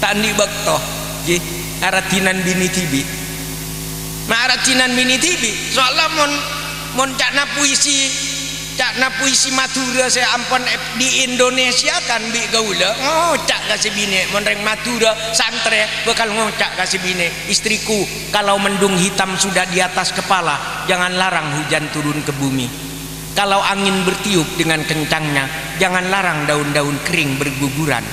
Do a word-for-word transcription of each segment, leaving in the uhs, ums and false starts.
Ta' andi' bâkto, ghi, araddhinan binè dhibi'. Ma' araddhinan binè dhibi', soalla mon, mon ca'na puisi, ca'na puisi Madhurâ sè ampon è-, diindonesiakan bi' kaulâ, ngoca' ka sè binè', mon rèng Madhurâ santrè bhâkal ngoca' ka sè binè', "Istriku, kalau mendung hitam sudah di atas kepala, jangan larang hujan turun ke bumi." Kalau angin bertiup dengan kencangnya, jangan larang daun-daun kering berguguran.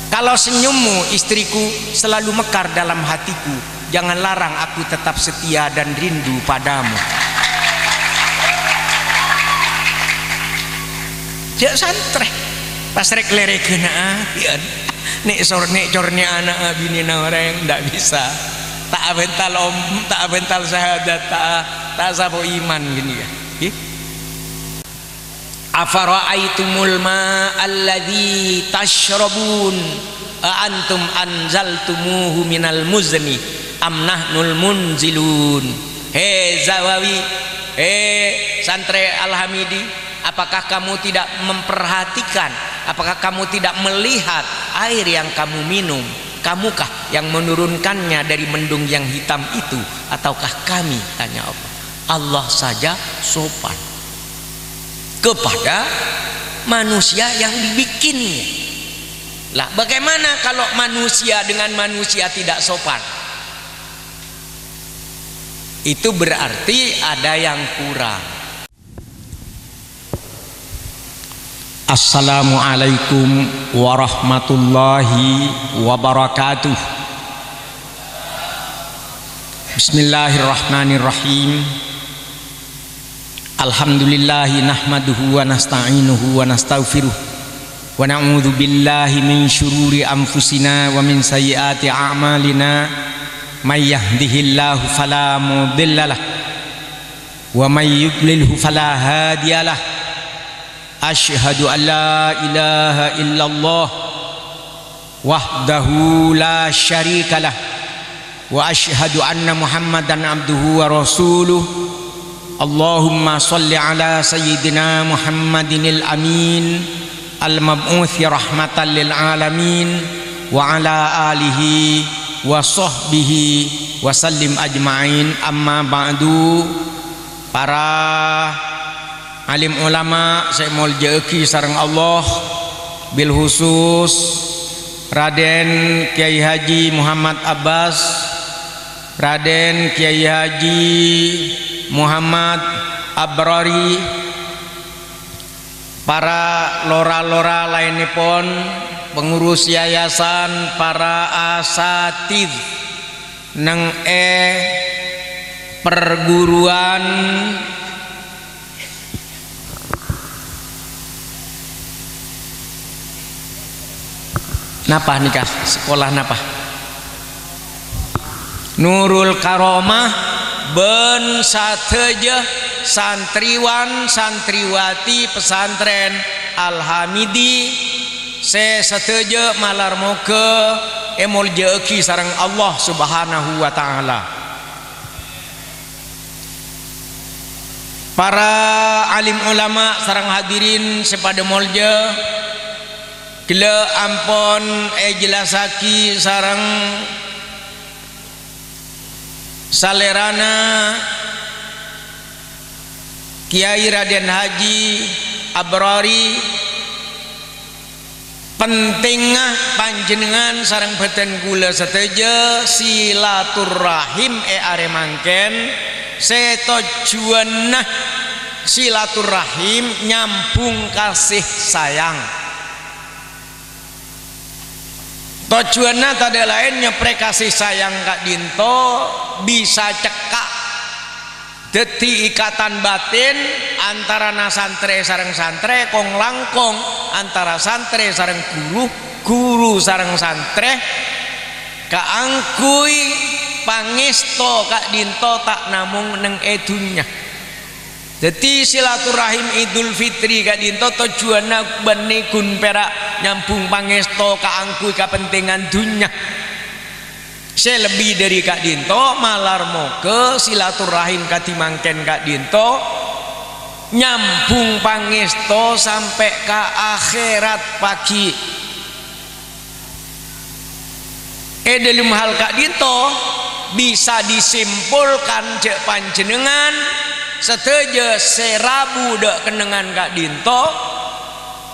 Kalau senyummu, istriku, selalu mekar dalam hatiku, jangan larang aku tetap setia dan rindu padamu. Jhâ' santrè. Pas rèk-lèrèghâna abiyân. Nè' sor-, nè' cornè' ana'a binèna orèng, ndak bisa. Ta' abental om-, ta' abental syahadat, ta', ta' sapo iman ghânèka. Ghi? "Afara'aitumul ma'alladzi tasyrabun, a antum anzaltumuhu minal muzni am nahnul munzilun?" He Zawawi, he santrè Al-Hamidi, apakah kamu tidak memperhatikan, apakah kamu tidak melihat air yang kamu minum? Kamukah yang menurunkannya dari mendung yang hitam itu, ataukah kami? Tanya Allah. Allah saja sopan kepada manusia yang dibikinnya. Lah, bagaimana kalau manusia dengan manusia tidak sopan? Itu berarti ada yang kurang. Assalamualaikum warahmatullahi wabarakatuh. Bismillahirrahmanirrahim. Alhamdulillahi nahmaduhu wa nasta'inuhu wa nastaghfiruh. Wa na'udzu billahi min syururi anfusina wa min sayyiati a'malina. May yahdihillahu fala mudhillalah. Wa may yudlilhu fala hadiyalah. Asyhadu an la ilaha illallah wahdahu la syarikalah. Wa asyhadu anna Muhammadan abduhu wa rasuluh. Allahumma shalli ala sayyidina Muhammadinil amin, al-mab'utsi rahmatan lil alamin, wa ala alihi wa sahbihi wa sallim ajma'in. Amma ba'du. Para alim ulama sè èmoljâ'aghi sareng Allah, bil khusus Raden Kyai Haji Muhammad Abbas, Raden Kyai Haji Muhammad Abrari, para lora-lora laènnèpon, pengurus yayasan, para asatidz neng è perguruan. Napa nèka? Sekolah napa? Nurul Karomah bân sadhâjâ santriwan santriwati pesantren Al-Hamidi sè sadhâjâ malar moghâ èmoljâ'aghi sareng Allah Subhanahu wa Ta'ala. Para alim ulama sareng hadirin sè padâ molja, ghellâ' ampon èjellassaghi sareng salèrana Kyai Raden Haji Abrari. Pentingnga panjhennengngan sareng bhâdhân kaulâ sadhâjâ silaturrahim è arè mangkèn, sè tojjhuwânna silaturrahim nyambhung kasih sayang. Tojjhuwânna tadâ' laèn nyeprè kasih sayang ka'dinto bisa cekka' dhâddhi ikatan batin antarana santrè sareng santrè, kong-langkong antara santrè sareng ghuru, ghuru sareng santrè, kaangghuy pangèsto ka'dinto ta' namong neng è dhunnya. Dhâddhi, silaturrahim Idul Fitri ka'dinto tojjhuwânna bânnè ghun pèra' nyambhung pangèsto kaangghuy kapentingan dhunnya. Sè lebbi dhâri ka'dinto, malar moghâ silaturrahim kadhi mangkèn ka'dinto nyambhung pangèsto sampè' ka akhèrat pagghi'. È dhâlem hal ka'dinto bisa disimpulkan jhâ' panjhennengngan sadhâjâ sè rabu dâ' kennengngan ka'dinto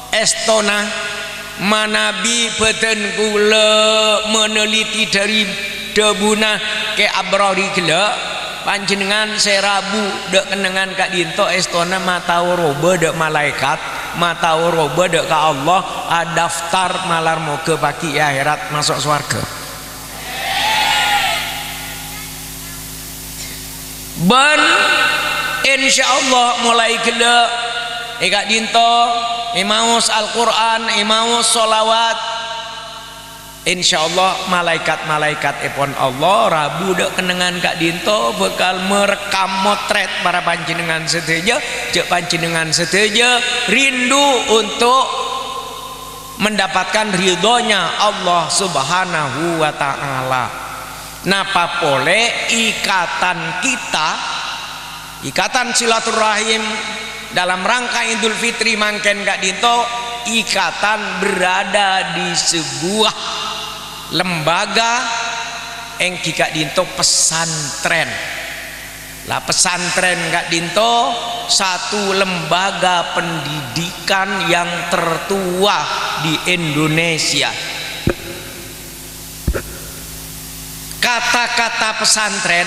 èstona manabi bhâdhân kaulâ meneliti dhâri dhâbuna Kè Abrori ghellâ', panjhennengngan sè rabu dâ' kennengngan ka'dinto èstona matao robâ dâ' malaèkat, matao robâ dâ' ka Allah, adaftar malar moghâ paghi' è akhèrat maso' sowarghâ. Bân insyaallah molaè ghellâ' è ka'dinto èmaos Al-Qur'an, èmaos sholawat. Insyaallah malaèkat-malaèkatèpon Allah rabu dâ' kennengngan ka'dinto bhâkal merekam motrèt para panjhennengngan sadhâjâ, jhâ' panjhennengngan sadhâjâ rindu untuk mendapatkan ridhonya Allah Subhanahu wa Ta'ala. Napa polè ikatan kita, ikatan silaturahim dalam rangka Idul Fitri mangkèn ka'dinto, ikatan berada di sebuah lembaga, èngghi ka'dinto pesantren. La, pesantren ka'dinto satu lembaga pendidikan yang tertua di Indonesia. Kata-kata pesantren,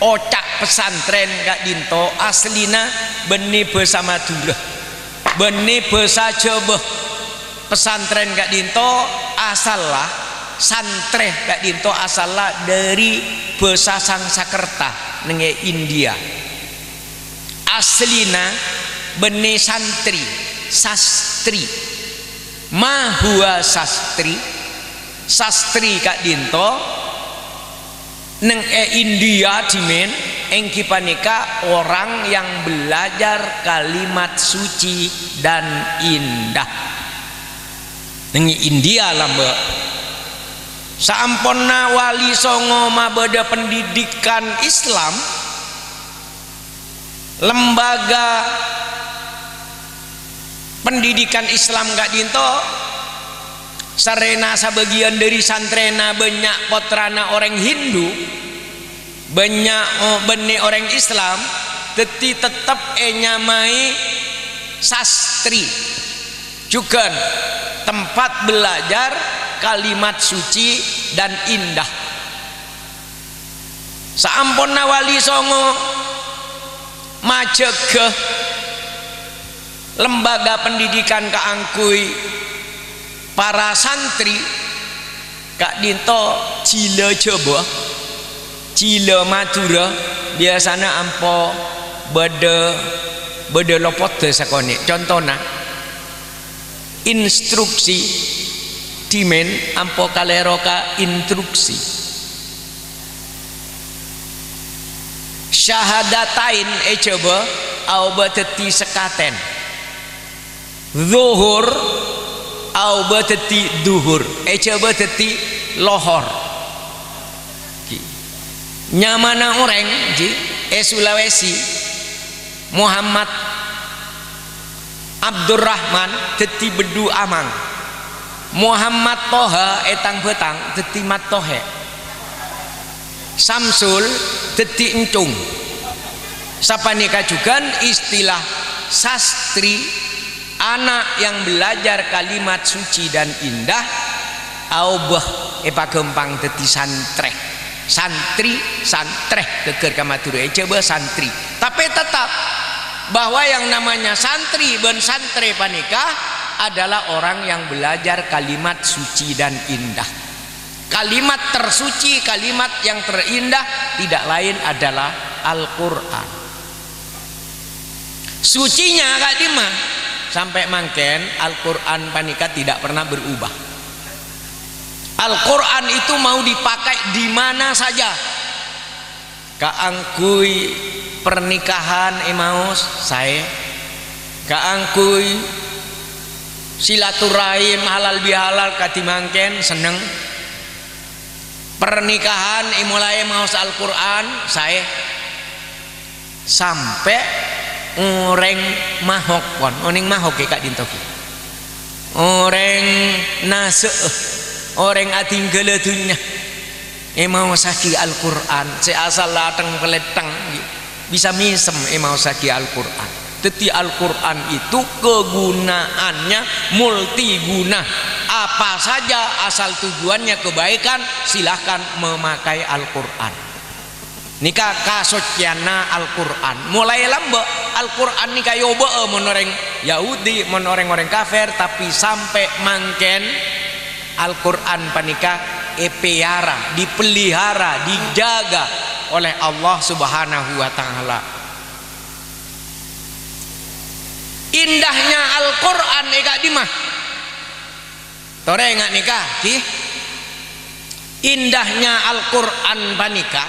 oca' pesantren ka'dinto aslina bânnè bhâsa Madhurâ, bânnè bhâsa Jhâbâ. Pesantren ka'dinto asalla, santrè ka'dinto asalla dhâri bhâsa Sangsakerta neng è India. Aslina bânnè santri, sastri. Ma huwa sastri? Sastri ka'dinto neng è India dhimèn èngghi panèka orang yang belajar kalimat suci dan indah. Neng è India lambâ'. Saamponna Wali Songo mabâdâ pendidikan Islam, lembaga pendidikan Islam ka'dinto, sarèna sabâgiyân dhâri santrèna bânnya' pottrana orèng Hindu, bânnya', o-, bânnè orèng Islam, dhâddhi tettep ènyamaè sastri, jhughân tempat belajar kalimat suci dan indah. Saamponna Wali Songo majâgâ lembaga pendidikan kaangghuy para santri, ka'dinto jhilâ Jhâbâ, jhilâ Madhurâ, biyasana ampo bâdâ, bâdâ lopodda sakonè'. Contona, instruksi, dhimèn ampo kalèro ka intruksi. Syahadatain è Jhâbâ aobâ dhâddhi sèkatèn. Zuhur aobâ dhâddhi dhuhur. È Jhâbâ dhâddhi lohor. Nyamana orèng, ji, è Sulawesi, Muhammad Abdurrahman dhâddhi Beddhu Amang. Muhammad Toha è Tang-Bhâtang dhâddhi Mat Tohè. Samsul dhâddhi Encung. Sapanèka jhughân istilah sastri, anak yang belajar kalimat suci dan indah, aobâ èpaghâmpang dhâddhi santrè. Santri, santrè, ghâgghâr ka Madhurâ è Jhâbâ santri. Tapè tettep bahwa yang namanya santri bân santrè panèka adalah orang yang belajar kalimat suci dan indah. Kalimat tersuci, kalimat yang terindah tidak lain adalah Al-Qur'an. Sucinya ka'dimma? Sampè' mangkèn Al-Qur'an panèka tidak pernah berubah. Al-Qur'an itu mau dipakai di mana saja. Kaangghuy pernikahan èmaos, saè. Kaangghuy silaturahim halal bihalal kadhi mangkèn, senneng. Pernikahan èmolaè maos Al-Qur'an, saè. Sampè' orèng mahok pon, onèng mahok è ka'dinto ghi. Orèng nasè'è. Orèng adhingghâlâ dhunnya èmaossaghi Al-Qur'an, sè asal lattheng-palèttheng bisa mèsem èmaossaghi Al-Qur'an. Dhâddhi Al-Qur'an itu kegunaannya multiguna. Apa saja asal tujuannya kebaikan, silahkan memakai Al-Qur'an. Nèka kasuccèyanna Al-Qur'an. Molaè lambâ', Al-Qur'an nèka èobâ'â mon orèng Yahudi, mon rèng-orèng kafir, tapè sampè' mangkèn Al-Qur'an panèka èpèyara, dipelihara, dijaga oleh Allah Subhanahu wa Ta'ala. Indahnya Al-Qur'an è ka'dimma? Torè nga' nèka, ghi. Indahnya Al-Qur'an panèka,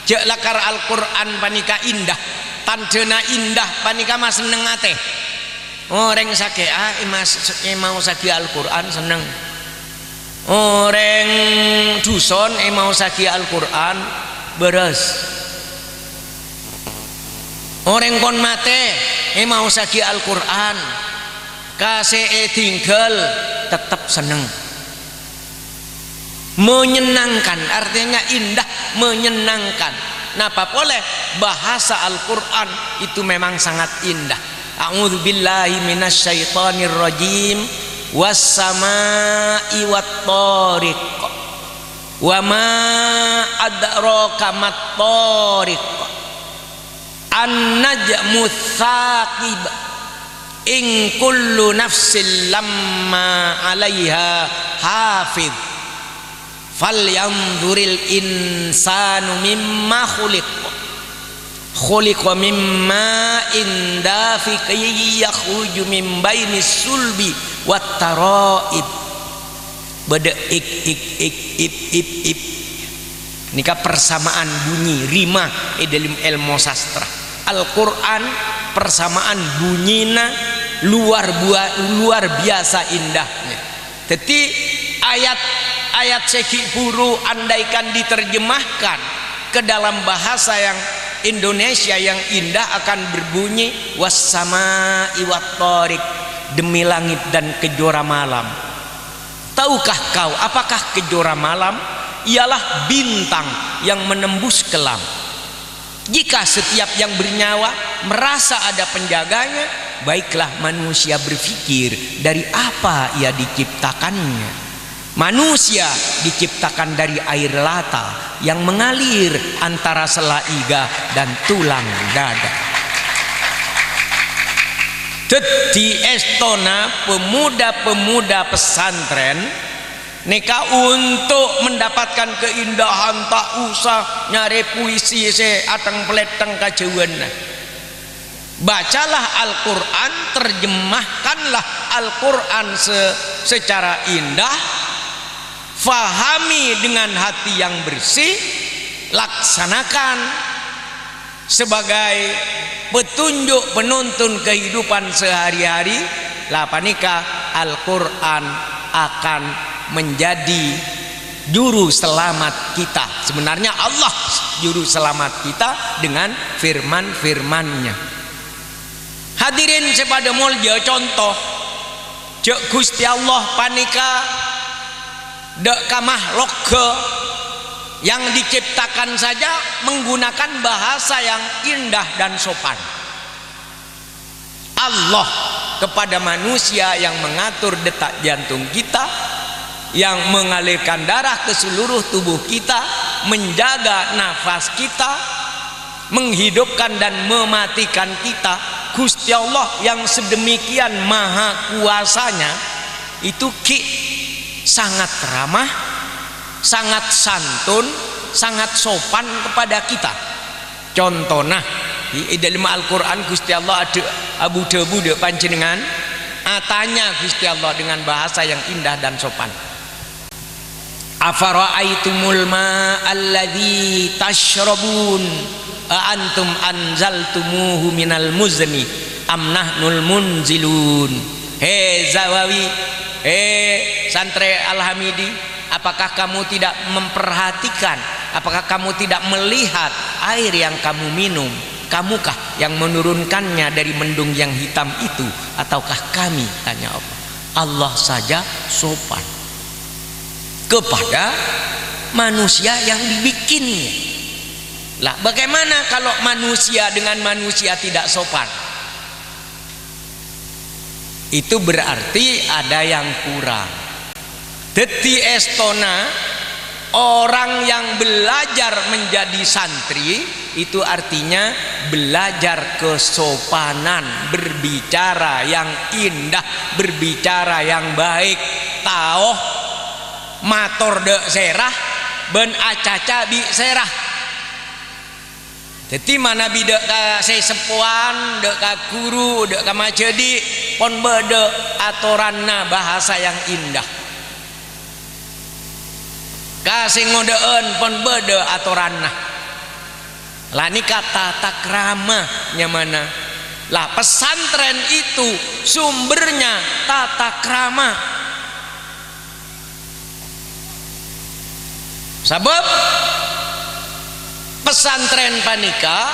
jhâ' lakar Al-Qur'an panèka indah. Tandhâna indah panèka masenneng atè. Orèng sakè'a èmas-, èmaossaghi Al-Qur'an senneng. Orèng dhuson èmaossaghi Al-Qur'an bârâs. Orèng pon matè èmaossaghi Al-Qur'an, ka sè èdingghâl tettep senneng. Menyenangkan, artinya indah, menyenangkan. Napa polè, bahasa Al-Qur'an itu memang sangat indah. A'udzubillahi minasyaitonirrajim. Wassama'i wattariq. Wa ma adraka mattariq. An-najmu tsaqib. In kullu nafsin lamma 'alaiha hafiz. Falyanzuril insanu mimma khuliq. Khuliqa mimma in dafiq yakhruju min bainis sulbi wat taraib. Bâdâ ik, ik, ik, ip, ip, ip. Nèka persamaan bunyi, rima è dâlem èlmo sastra. Al-Qur'an persamaan bunyina luar bua-, luar biasa indahnya. Dhâddhi ayat-ayat sè ghi' bhuru andaikan diterjemahkan ke dalam bahasa yang Indonesia yang indah akan berbunyi, "Wassama'i wattariq," demi langit dan kejora malam. Tahukah kau, apakah kejora malam ialah bintang yang menembus kelam? Jika setiap yang bernyawa merasa ada penjaganya, baiklah manusia berpikir dari apa ia diciptakannya. Manusia diciptakan dari air lata yang mengalir antara sela iga dan tulang dada. Dhâddhi, èstona pemuda-pemuda pesantren nèka untuk mendapatkan keindahan, ta' osa nyarè puisi sè atheng-palètheng kajhâuwânna. Bacalah Al-Qur'an, terjemahkanlah Al-Qur'an se-, secara indah, fahami dengan hati yang bersih, laksanakan sebagai petunjuk penuntun kehidupan sehari-hari, la panèka Al-Qur'an akan menjadi juru selamat kita. Sebenarnya Allah juru selamat kita dengan firman-firman-Nya. Hadirin sè padâ molja, conto, jhâ' Ghustè Allah panèka dâ' ka makhlukka yang diciptakan saja menggunakan bahasa yang indah dan sopan. Allah kepada manusia yang mengatur detak jantung kita, yang mengalirkan darah ke seluruh tubuh kita, menjaga nafas kita, menghidupkan dan mematikan kita, Ghustè Allah yang sedemikian maha kuasanya itu ghi' sangat ramah, sangat santun, sangat sopan kepada kita. Contona, è, è dâlem Al-Qur'an Ghustè Allah adhâ-, abu-dhâbu dâ' panjhennengngan, atanya Ghustè Allah dengan bahasa yang indah dan sopan. "Afara'aitumul ma'alladzi tasyrabun, a antum anzaltumuhu minal muzni am nahnul munzilun?" He Zawawi, he santrè Al-Hamidi, apakah kamu tidak memperhatikan, apakah kamu tidak melihat air yang kamu minum? Kamukah yang menurunkannya dari mendung yang hitam itu, ataukah kami? Tanya Allah. Allah saja sopan. kepada manusia yang dibikinnya. Lah, bagaimana kalau manusia dengan manusia tidak sopan? Itu berarti ada yang kurang. Dhâddhi, èstona orang yang belajar menjadi santri itu artinya belajar kesopanan, berbicara yang indah, berbicara yang baik, taoh mator dâ' sèra bân acaca bi' sèra. Dhâddhi, manabi dâ' ka sè seppowan, dâ' ka ghuru, dâ' ka majhâdhi', pon bâdâ atoranna bahasa yang indah. Ka sè ngodâ'ân pon bâdâ atoranna. La nèka tata krama nyamana. Lah, pesantren itu sumbernya tata krama. Sabâb pesantren panèka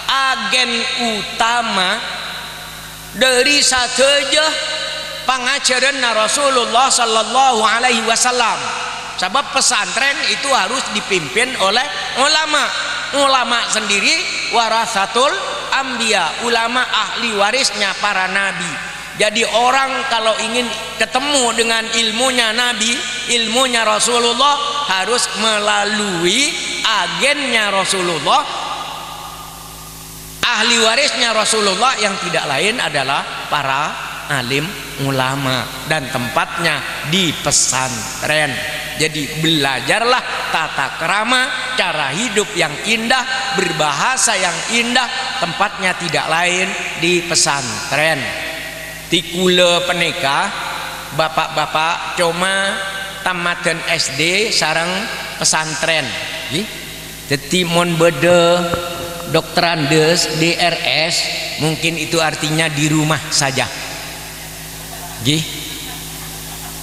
agen utama dâri sadhâjâ pangajhârânna Rasulullah sallallahu alaihi wasallam. Sabâb pesantren itu harus dipimpin oleh ulama. Ulama sendiri warasatul anbiya, ulama ahli warisnya para nabi. Jadi, orang kalau ingin ketemu dengan ilmunya Nabi, ilmunya Rasulullah, harus melalui agennya Rasulullah, ahli warisnya Rasulullah yang tidak lain adalah para alim ulama, dan tempatnya di pesantren. Jadi, belajarlah tata krama, cara hidup yang indah, berbahasa yang indah, tempatnya tidak lain di pesantren. Ti kaulâ panèka, bapa'-bapa', coma tamaddhân S D sareng pesantren, ghi. Dhâddhi, mon bâdâ doktorandes, D R S, mungkin itu artinya di rumah saja, ghi.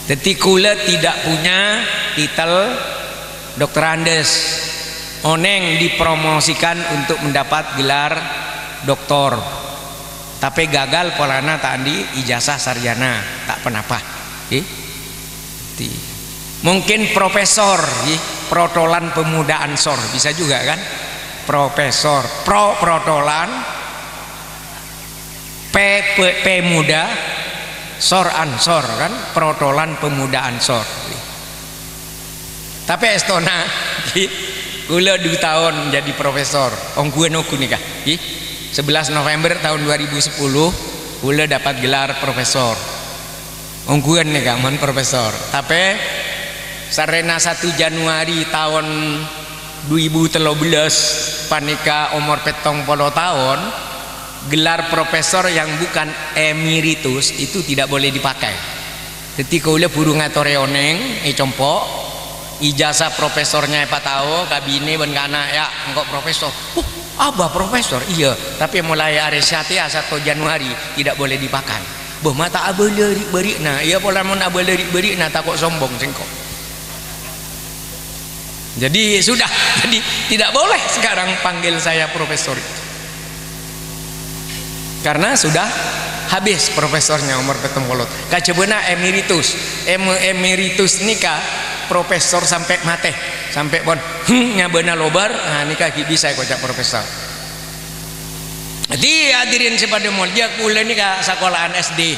Dhâddhi, kaulâ tidak punya titel doktorandes. Onèng dipromosikan untuk mendapat gelar doktor. Tapè gagal polana ta' andi' ijazah sarjana, ta' ponapa. Ghi? Ti-, mungkin profesor, ghi, protolan pemuda Ansor, bisa juga kan? Profesor, pro protolan, pe-, pe-, pemuda, sor Ansor kan? Protolan pemuda Ansor. Tapè èstona, ghi, kaulâ du taon jadi profesor. Ongghuwân ongghu nèka, ghi. Sebelas November tahun dua ribu sepuluh, kaulâ dapat gelar profesor. Ongghuwân nèka mon profesor. Tapè sarèna satu Januari taon dua ribu tello belas panèka omor pèttong polo taon, gelar profesor yang bukan emeritus itu tidak boleh dipakai. Dhâddhi, kaulâ buru ngatorè onèng è compo', ijazah profesornya èpatao ka binè bân ka ana', "Ya', engko' profesor." "Huh, abâ profesor?" "Iyâ, tapè molaè arè satèya satu Januari tidak boleh dipakai." "Bâh, ma' ta' abâlâ ri'-bâri'na?" "Iyâ, polana mon abâlâ ri'-bâri'na tako' sombong sèngko'." Jadi sudah, jadi tidak boleh sekarang panggil saya profesor itu. Karena sudah habis profesornya, umur pèttong polo. Kajhâbhâna emeritus. Em-, emeritus nèka profesor sampè' matè, sampè' pon, hmm, nyabâna lobâr, nah, nèka ghi' bisa èkoca' profesor. Jadi, hadirin sè padâ molja, kaulâ nèka sakola'an S D.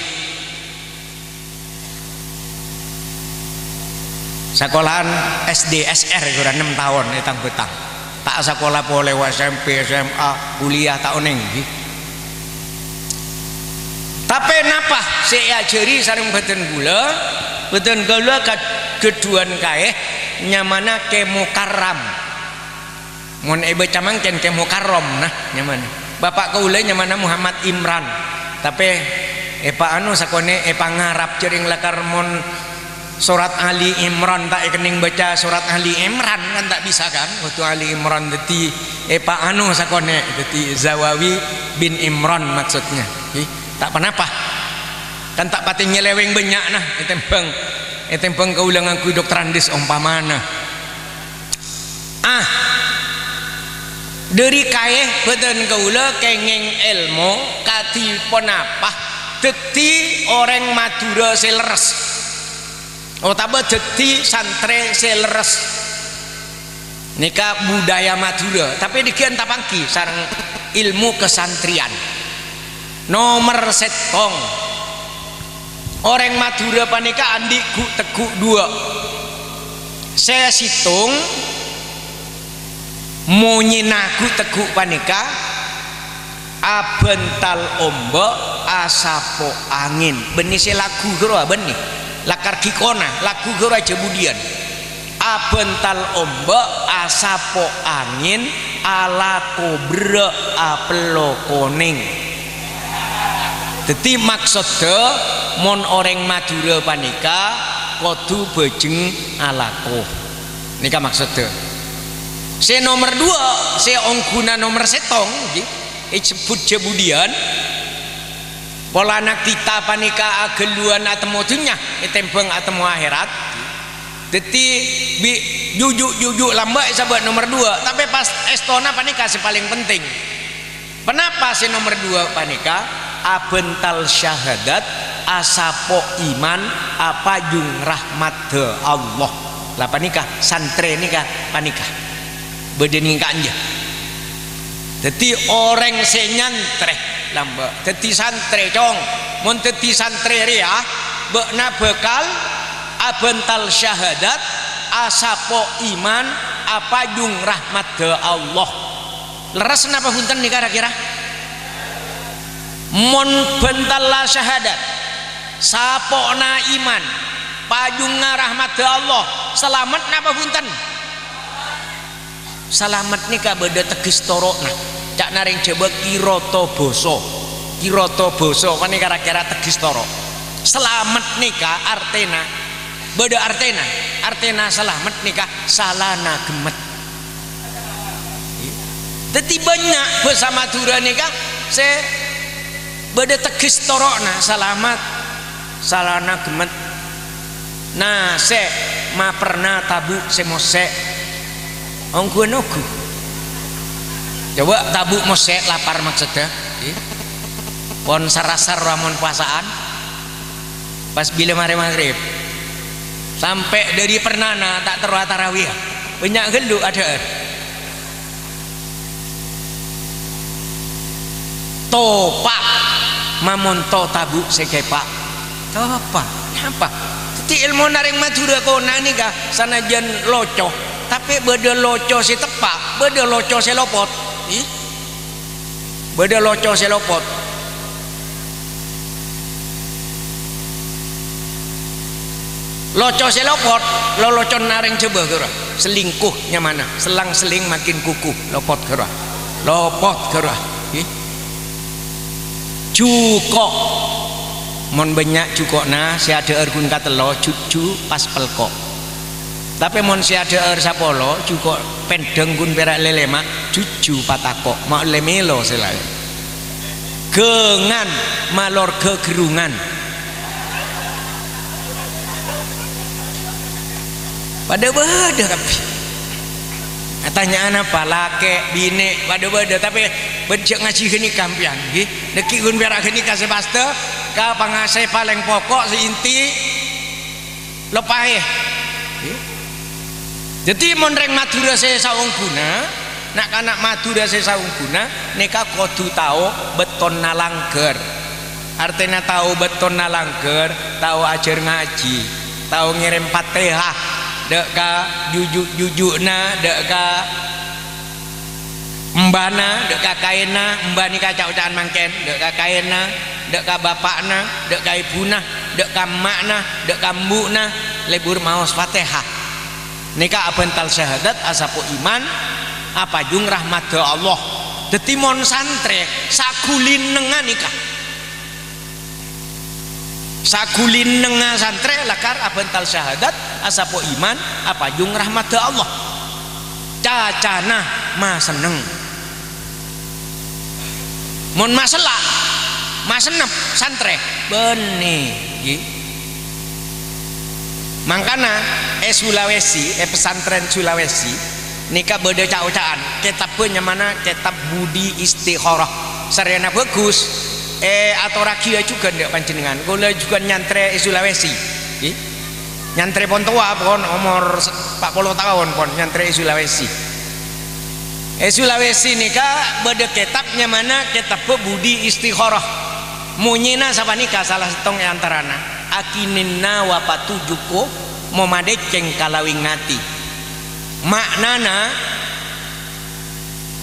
Sakola'an S D, S R, ghuru ennem taon è tang-bâtang. Ta' sakola polè, wa S M P, S M A, kuliah, ta' onèng, ghi. Tapè napa sè èajhâri sareng bhâdhân kaulâ? Bhâdhân kaulâ kad-, ghâdhuwân kaè nyamana Kè Mukarram. Mon èbâca mangkèn Kè Mukarram, nah, nyamana. Bapa' kaulâ nyamana Muhammad Imran. Tapè èpaanu sakonè' èpangarap jhâring lakar mon sorat Ali Imran ta' èkennèng bâca sorat Ali Imran, kan ta' bisa, kan? Kodhu Ali Imran, dhâddhi èpaanu sakonè', dhâddhi Zawawi bin Imran maksudnya. Ghi, ta' ponapa. Kan ta' patè nyeleweng bânnya', nah, ètèmbhâng, ètèmbhâng kaulâ ngangghuy doktorandes ompamana. Ah, dâri kaè bhâdhân kaulâ kèngèng èlmo kadhi ponapa dhâddhi orèng Madhurâ sè lerres. Otabâ dhâddhi santrè sè lerres. Nèka budaya Madhurâ, tapè dhiggi'ân tapangghi sareng ilmu kasantriyan. Nomer sèttong, orèng Madhurâ panèka andi' ghu'-tegghu' duwâ'. Sè sèttong, monyèna ghu'-tegghu' panèka, abhântal ombâ', asapo angèn. Bânnè sè lagghu' ghârowa, bânnè. Lakar ghi' kona, lagghu' ghârowa jhâ' budiyân. Abhântal ombâ', asapo angèn, alako berrâ', apello konèng. Dhâddhi, maksoddhâ, mon orèng Madhurâ panèka kodhu bhâjheng alako. Nèka maksoddhâ. Sè nomer duwâ', sè ongghuna nomer sèttong, ngghi, èsebbhut jhâ' budiyân, polana kita panèka aghâlluwân atemmo dhunnya ètèmbhâng atemmo akhèrat. Dhâddhi, bi' juju'-juju' lambâ' èsabâ' nomer duwâ', tapè pas èstona panèka sè palèng penting. Ponapa sè nomer duwâ' panèka? Abhântal syahadat, asapo iman, apajung rahmaddhâ Allah. La panèka, santrè nèka panèka. Bâdâ nèka enjâ. Dhâddhi orèng sè nyantrè lambâ'. Dhâddhi santrè, Cong. Mon dhâddhi santrè rèya, bâ'na bhâkal abhântal syahadat, asapo iman, apajung rahmaddhâ Allah. Lerres napa bhunten nèka ra-kèra? Mon bhântalla syahadat, sapo'na iman, pajungnga rahmaddhâ Allah, salamet napa bhunten? Salamet nèka bâdâ tegghes toro'na. Ca'na rèng Jhâbâ kiroto basa. Kiroto basa panèka ra-kèra tegghes toro'. Salamet nèka artèna, bâdâ artèna. Artèna salamet nèka salana ghemmet. Dhâddhi bânnya' bhâsa Madhurâ nèka sè bâdâ tegghes toro'na, salamet, salana ghemmet. Na, sè maperna tabu' sè mossè'. Ongghuwân ongghu. Coba tabu' mossè' lapar maksoddhâ. Pon sar-asar amon powasa'an. Pas bilâ marè maghrib. Sampè' dâri pernana ta' terro atarawiyah. Bânnya' ghâllu adhâ'âr. Topa'. Mamonto tabu' sè kèpa'. Topa'. Napa? Dhâddhi èlmona rèng Madhurâ kona nèka sanajjân loco, tapè bâdâ loco sè teppa', bâdâ loco sè lopot. Ih. Bâdâ loco sè lopot. Loco sè lopot, loloconna rèng Jhâbâ ghârowa. Selingkuh nyamana, selang-seling makin kukuh, lopot ghârowa. Lopot ghârowa. Ngghi. Jhuko'. Mon bânnya' jhuko'na, sè adhâ'âr ghun katello, jhujhu pas pelko'. Tapè mon sè adhâ'âr sapolo, jhuko' pèndhâng ghun pèra' lèlèma', jhujhu patako', ma' ollè mèlo sè laèn. Ghângan, malor ghâghârungan. Padâ bâdâ kabbhi. Atanya'an apa? Lakè', binè', padâ bâdâ. Tapè bân jhâ' ngajhi ghânèka sampèyan, ngghi. Dhâggi' ghun pèra' ghânèka sè pastè, ka pangase palèng poko' sè inti, Lopaè. Dhâddhi, mon rèng Madhurâ sè saongghuna, na'-kana' Madhurâ sè saongghuna, nèka kodhu tao bâktona langghâr. Artèna tao bâktona langghâr, tao ajhâr ngajhi, tao ngèrèm Fatihah, dâ' ka juju'-juju'na, dâ' ka Embana, dâ' ka kaènna, emba nèka ca'-oca'an mangkèn, dâ' ka kaènna, dâ' ka bapa'na, dâ' ka ebuna, dâ' ka emma'na, dâ' ka embu'na, lebur maos Fatihah. Nèka abhântal syahadat, asapo iman, apajung rahmaddhâ Allah. Dhâddhi, mon santrè, saghulina nèka. Saghulina santrè lakar abhântal syahadat, asapo iman, apajung rahmaddhâ Allah. Cacana masenneng. Mon masella, masennep santrè, bânnè, ngghi. Mangkana è Sulawesi, è pesantren Sulawesi, nèka bâdâ ca'-oca'an, kètabbhâ nyamana Kètab Budi Istikharah. Sarèna bhâghus, è, atorraghi jhughân dâ' panjhennengngan. Kaulâ jhughân nyantrè è Sulawesi. Ngghi. Nyantrè pon towa, pon omor se-, empat puluh taon, pon nyantrè è Sulawesi. È Sulawesi nèka bâdâ kètab nyamana Kètabbhâ Budi Istikharah. Monyèna sapanèka sala sèttong è antarana, "Akininna wa patujuko, momadècèng kalawing ati." Ma'nana,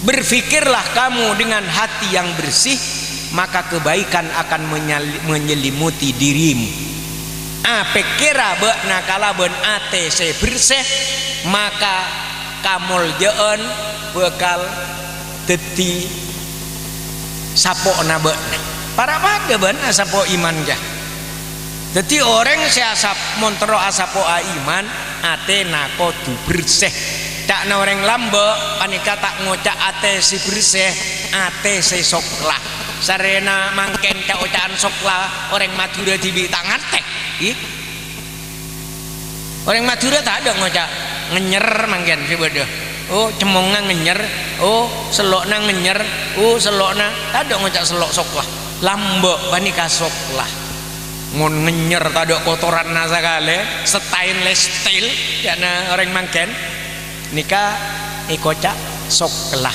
"Berfikirlah kamu dengan hati yang bersih, maka kebaikan akan menyali-, menyelimuti dirimu." Apèkkèra bâ'na kalabân atè sè bersè, maka kamoljâ'ân bhâkal dhâddhi sapo'na bâ'na. Para' padâ bân asapo' iman, yâ. Dhâddhi, orèng sè asap-, mon terro asapo'a iman, atèna kodhu bersè. Ca'na orèng lambâ' panèka ta' ngoca' atè sè bersè, atè sè sokla. Sarèna mangkèn ca'-oca'an sokla, orèng Madhurâ dhibi' ta' ngartè. Ih. Orèng Madhurâ tadâ' ngoca' ngènyèr mangkèn sè bâdâ. Oh, cemmongnga ngènyèr. Oh, sello'na ngènyèr. Oh, sello'na. Tadâ' ngoca' sello' sokla. Lambâ' panèka sokla. Mon ngènyèr tadâ' kotoranna sakalè, stainless steel, ca'na orèng mangkèn. Nèka èkoca' sokla.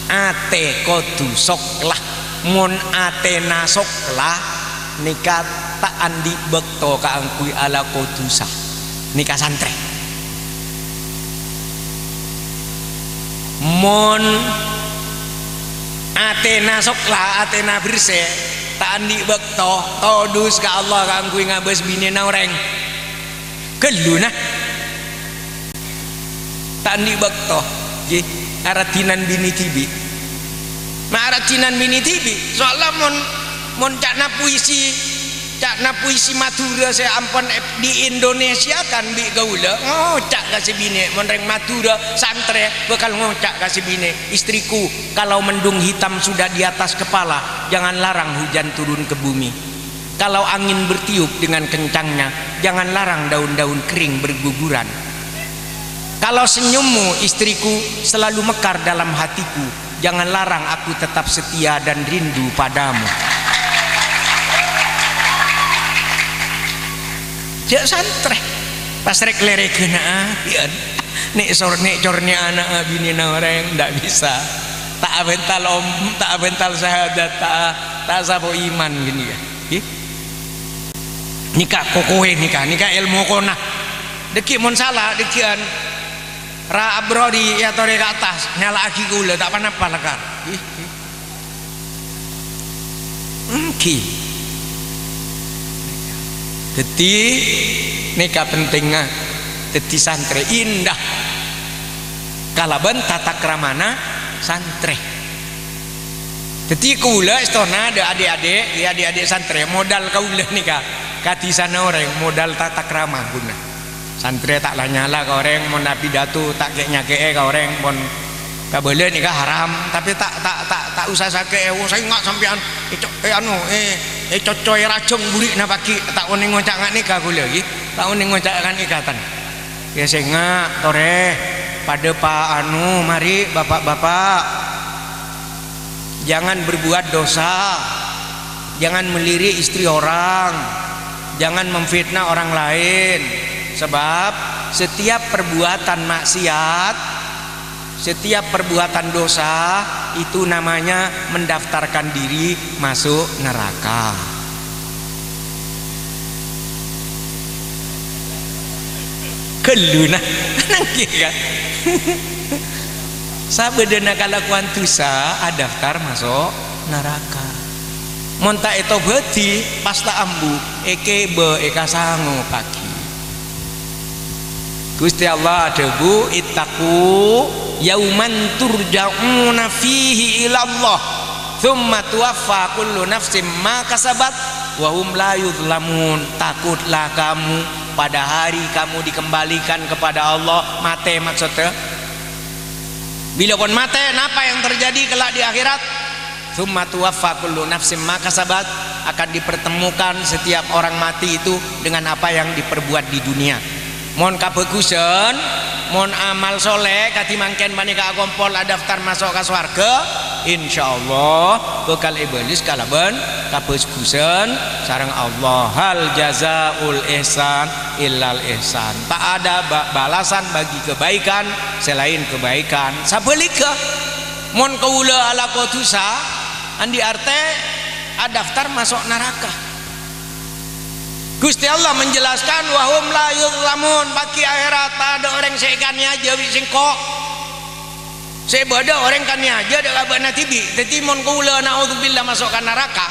Atè kodhu sokla. Mon atèna sokla, nèka ta' andi' bâkto kaangghuy alako dhusa. Nèka santrè. Mon atèna sokla, atèna bersè, ta' andi' bâkto todus ka Allah kaangghuy ngabâs binèna orèng. Ghâllu, nah. Ta' andi' bâkto, ghi, araddhinan binè dhibi'. Ma' araddhinan binè dhibi', soalla mon, mon ca'na puisi, ca'na puisi Madhurâ sè ampon è-, diindonesiakan bi' kaulâ, ngoca' ka sè binè', mon rèng Madhurâ santrè bhâkal ngoca' ka sè binè', "Istriku, kalau mendung hitam sudah di atas kepala, jangan larang hujan turun ke bumi." Kalau angin bertiup dengan kencangnya, jangan larang daun-daun kering berguguran. Kalau senyummu, istriku, selalu mekar dalam hatiku, jangan larang aku tetap setia dan rindu padamu. Jhâ' santrè. Pas rèk-lèrèghâna abi'ân. Nè' sor-, nè' cornè' ana'a binèna orèng, ndak bisa. Ta' abhântal om-, ta' abhântal syahadat, ta', ta' sapo iman ghânèka. Ghi? Nèka kokowè nèka, nèka èlmo kona. Dhâggi' mon sala, dhâggi'ân ra abro di, èatorè ka attas, nyala'aghi kaulâ, ta' pa-napa lakar. Ghi, ghi. Èngghi. Dhâddhi, nèka pentingnga dhâddhi santrè, indah kalabân tata kramana santrè. Dhâddhi, kaulâ èstona dâ' adhi'-adhi', yâ, adhi'-adhi' santrè, modal kaulâ nèka, kadhisana orèng, modal tata krama ghuna. Santrè ta' la-nyala ka orèng, mon apidato ta' kè'-nyakè'è ka orèng, mon kabâlâ nèka haram, tapè ta', ta', ta', ta' osa sakè'è, "Oh, sènga' sampèyan, è co-, è anu, è, è coco'è rajâng buri'na paghi'," ta' onèng ngoca' nga' nèka kaulâ, ghi. Ta' onèng ngoca' nga' nèka, tan. Yâ, sènga', torè, padâ pa-, anu, marè, Bapak-bapak. Jangan berbuat dosa, jangan melirik istri orang, jangan memfitnah orang lain. Sebab setiap perbuatan maksiat, setiap perbuatan dosa, itu namanya mendaftarkan diri masuk neraka. Ghâllu, nah. Nangkè, kan? Sabâdâna kalakowan dhusa adaftar maso' naraka. Mon ta' ètobâdhi, pas ta' ambu, èkèbâ, èkasangopaghi. Ghustè Allah adhâbu, "Ittaqu yauman turja'una fihi ilallah, tsumma tuwaffa kullu nafsin ma kasabat, wa hum la yuzlamun." Takutlah kamu pada hari kamu dikembalikan kepada Allah, matè maksodda. Bilâ pon matè, napa yang terjadi kelak di akhirat? "Tsumma tuwaffa kullu nafsin ma kasabat," akan dipertemukan setiap orang mati itu dengan apa yang diperbuat di dunia. Mon kabhâghusân, mon amal soleh, kadhi mangkèn panèka akompol adaftar maso' ka sowarghâ, Insyaallah bhâkal èbâles kalabân kabhâghusân sareng Allah. Hal jazaul ihsan illal ihsan. Tak ada ba-, balasan bagi kebaikan selain kebaikan. Sabhâligghâ, mon kaulâ alako dhusa, andi' artè adaftar maso' naraka. Gusti Allah menjelaskan, "Wa hum la yuzlamun," bâgi akhèrat, tadâ' orèng sè èkanèyajâ bi' Sèngko'. Sè bâdâ orèng kanèyajâ dâ' ka abâ'na dhibi'. Dhâddhi, mon kaulâ, naudzubillah, maso' ka naraka,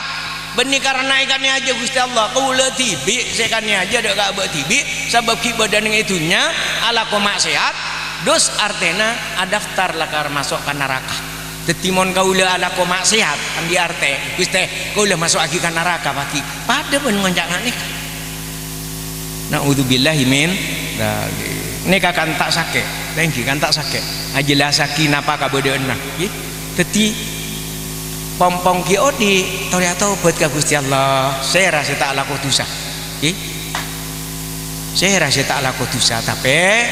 bânnè karana èkanèyajâ Gusti Allah, kaulâ dhibi' sè èkanèyajâ dâ' ka abâ' dhibi', sabâb ghi' bâdâ neng è dhunnya, alako ma'sèyat, dus artèna adaftar lakar maso' ka naraka. Dhâddhi, mon kaulâ alako ma'sèyat, andi' artè, "Ghustè, kaulâ maso'aghi ka naraka, paghi." Padâ bân ngonca' nga' nèka. Na'udzubillahi min dzalik. Nèka kanta' sakè', ta' ènggi kanta' sakè'. Ajhellassaghi napa kabâdâ'ânna, ghi. Dhâddhi, pong-pong ghi' odi', torè atobhât ka Gusti Allah. Sèra sè ta' alako dhusa, ghi. Sèra sè ta' alako dhusa, tapè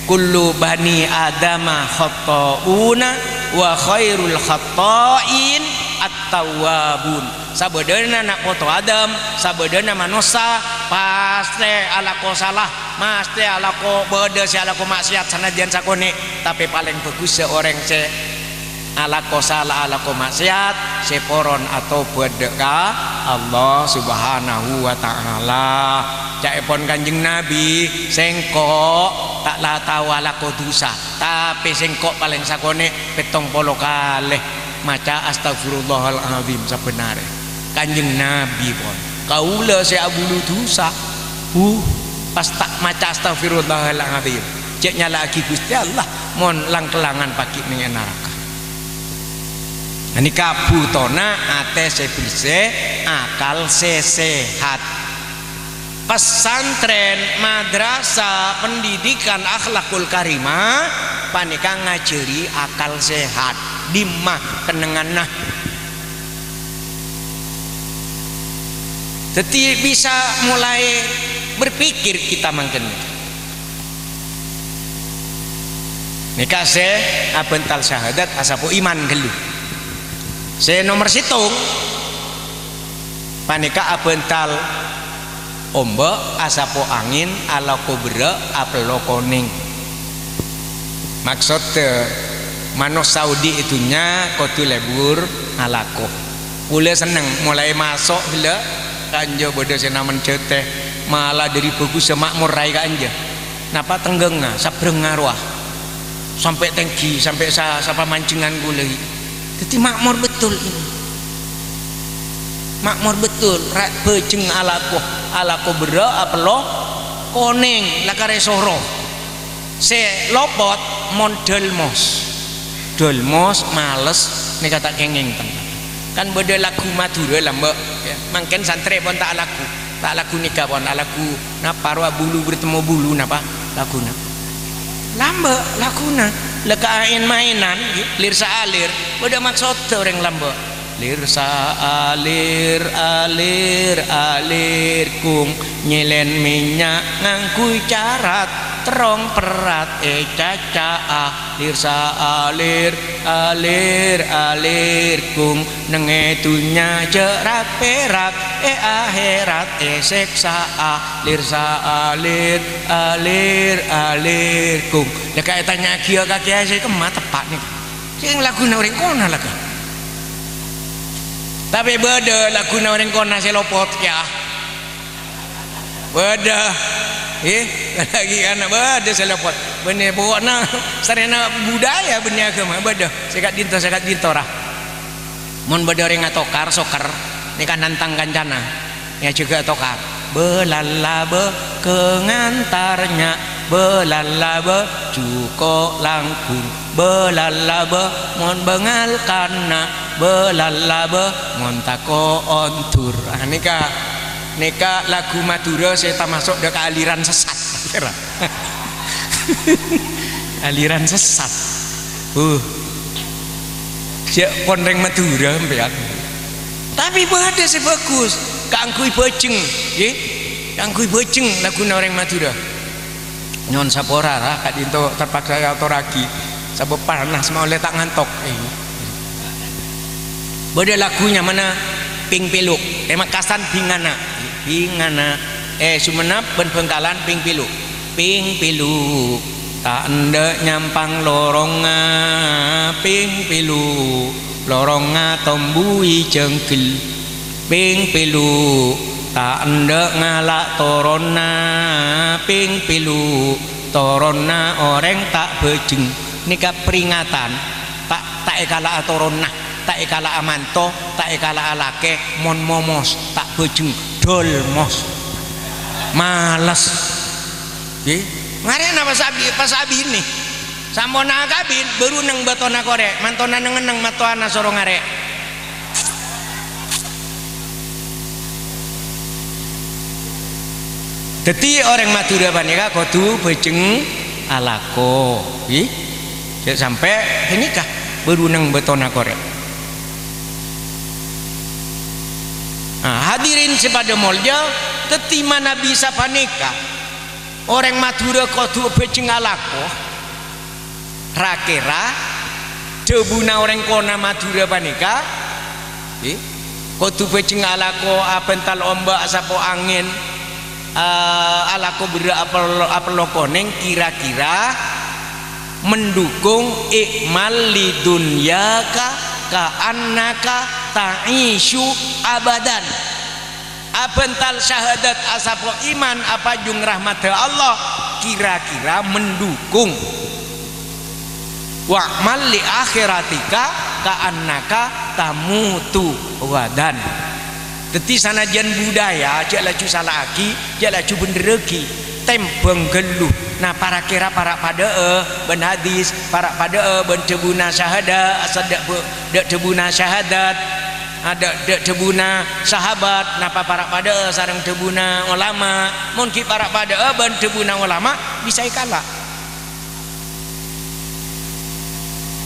kullu bani adama khatta'una wa khairul khatta'in at-tawwabun. Sabâdâna na' poto Adam, sabâdâna manossa, pastè alako sala, pastè alako, bâdâ sè alako ma'sèyat sanajjân sakonè', tapè palèng bhâghussâ orèng sè alako sala, alako ma'sèyat, sè poron atobhât dâ' ka Allah Subhanahu wa Ta'ala. Ca'èpon Kanjeng Nabi, "Sèngko' ta' la tao alako dhusa, tapè sèngko' palèng sakonè' pèttong polo kalè maca Astaghfirullahal Azim sabbhân arè." Kanjeng Nabi, pon, "Kaulâ sè abulu dhusa, bu, pas ta' maca Astaghfirullahal Azim, jhâ' nyala'aghi Gusti Allah, mon lang-kellangan paghi' neng è naraka." Ghânèka bhutona atè sè bersè, akal sè sehat. Pesantren, madrasah, pendidikan akhlakul karimah panèka ngajhâri akal sehat, dimma kennengnganna. Dhâddhi, bisa mulai berpikir kita mangkèn. Nèka sè abhântal syahadat asapo iman ghâllu. Sè nomer sèttong panèka abhântal omba', asapo angèn, alako berrâ', apello konèng. Maksoddhâ, manossa odi' è dhunnya kodhu lebur alako. Kaulâ senneng, molaè maso' ghellâ' ka'anja bâdâ sè namen jhâtè, mala dhâri bhâghussâ ma'mor raè ka'anja. Napa tengghângnga, sabrângnga rowa. Sampè' tèngghi, sampè' sa-, sapamanjhengan kaulâ ghi'. Dhâddhi ma'mor betul ini. Ma'mor betul, ra-, bhâjheng alako, alako berrâ', apello konèng, la karè soro. Sè lopot mon dâlmos. Dâlmos, males, nèka ta' kèngèng, teman. Kan bâdâ lagu Madhurâ lambâ', ya. Mangkèn santrè pon ta' lagu. Ta' lagu nèka pon, ta' lagu napa rowa, bulu bertemu bulu napa laguna. Lambâ' laguna. La ka aèn-maènan, ghi, lir saalir. Bâdâ maksoddhâ orèng lambâ'. Lir saalir, alir, alir, kung nyèlèn mènnya' ngangghuy carat, terrong perrat ècaca'a. Lir saalir, alir, alir, kung neng è dhunnya jhâ' rak-pèrak, è akhèrat èsèksa'a. Lir saalir, alir, alir, kung. La ka ètanya'aghiyâ ka kèyaè sè kemma teppa' nèka. Sè laguna orèng kona la ka. Tapè bâdâ laguna orèng kona sè lopot, ya. Bâdâ. Eh, lagi ana' bâdâ sè lopot. Bânnè pokokna sarèna budaya bânnè aghâma bâdâ. Sè ka'dinto, sè ka'dinto ra. Mon bâdâ orèng atokar, sokèr, nèka nantang kancana. Nyajâgâ atokar. Bâlâlâbâ kè ngantar nya', bâlâlâbâ jhuko' langghung, bâlâlâbâ mon bângal kana', bâlâlâbâ mon tako' ondur. Ah, nèka, nèka lagu Madhurâ sè tamaso' dâ' ka aliran sesat. Aliran sesat. Uh. Jhâ' pon rèng Madhurâ, sampèyan. Tapè bâdâ sè bhâghus, kaangghuy bhâjheng, ngghi. Kaangghuy bhâjheng laguna orèng Madhurâ. Nyo'on sapora, ra, ka'dinto terpaksa èatorraghi, sabâb panas ma'ollè ta' ngantok. Eh. Bâdâ lagu nyamana Pèng Pèlo', è Mekkasân Bingana. Bingana, è Songennep bân Bhângkalan Pèng Pèlo'. Pèng pèlo', ta' endâ' nyampang lorongnga. Pèng pèlo', lorongnga tombuwi jhânggel. Pèng pèlo', ta' endâ' ngala' toronna. Pèng pèlo', toronna orèng ta' bhâjeng. Nèka peringatan, ta', ta' èkala'a toronna. Ta' èkala'a manto, ta' èkala'a lakè, mon momos, ta' bhâjeng, dol mos. Males. Ngghi. Ngarè'na pas abi-, pas abinè. Samponna akabin, bâru neng bâtona korè', mantona neng-enneng mattowana soro ngarè'. Dhâddhi, orèng Madhurâ panèka kodhu bhâjeng alako, ngghi. Jhâ' sampè' ghânèka bâru neng bâtona korè'. Nah, hadirin sè padâ molja, dhâddhi manabi sapanèka, orèng Madhurâ kodhu bhâjeng alako. Ra-kèra dhâbuna orèng kona Madhurâ panèka, ngghi, kodhu bhâjeng alako abhântal omba' asapo angèn, eh, alako berrâ' apel-, apello konèng, kira-kira mendukung "i'mal li dunyaka ka'annaka ta'isyu abadan". Abhântal syahadat asapo iman apajung rahmadda Allah, kira-kira mendukung "wa'mal li akhiratika ka'annaka tamutu ghadan". Dhâddhi, sanajjân budaya, jhâ' laju sala'aghi, jhâ' laju bhendherraghi, tèmbhâng ghâllu. Napa ra-kèra para' padâ'â bân hadis, para' padâ'â bân dhâbuna syahada-, sadhâ-, bâ-, dhâ-, dhâbuna syahadat, adhâ-, dhâ-, dhâbuna sahabat, napa para' padâ'â sareng dhâbuna olama? Mon ghi' para' padâ'â bân dhâbuna olama, bisa èkala'.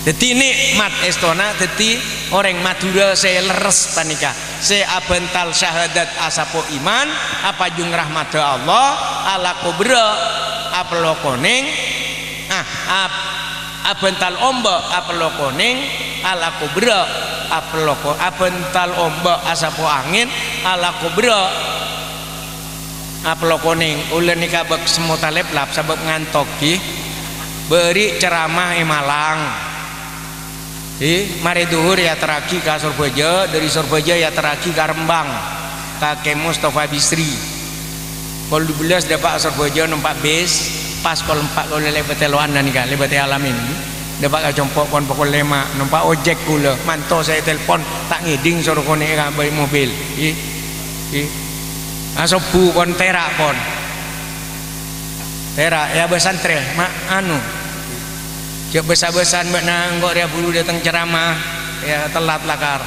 Dhâddhi, nè'mat èstona dhâddhi orèng Madhurâ sè lerres panèka, sè abhântal syahadat asapo iman, apajung rahmadda Allah, alako berrâ', apello konèng, ah, ap-, abhântal omba' apello konèng, alako berrâ', apello ko-, abhântal omba' asapo angèn, alako berrâ'. Apello konèng, kaulâ nèka bâk semmo taleplap sabâb ngantok, ghi. Bâri' ceramah è Malang. Ghi, marè dhuhur èaterraghi ka Sorbhâjâ, dhâri Sorbhâjâ èaterraghi ka Rembang, ka Kè Mustafa Bisri. Kol dubellâs dâpa' Sorbhâjâ nompa' bis, pas kol empa' kaulâ lèbât è lo'anna nèka, lèbât è Alamin. Dâpa' ka compo' pon pokol lèma', nompa' ojek kaulâ, manto sè ètelpon, ta' ngèdhing soro konè'è ka bâi mobil. Ghi. Ghi. Asobbhu pon tèra' pon. Tèra', yâ, bâ' santrè, ma-, anu. Jhâ' bâsa-bâsaan bâ'na engko' rèya buru dâteng ceramah, yâ, tellat lakar.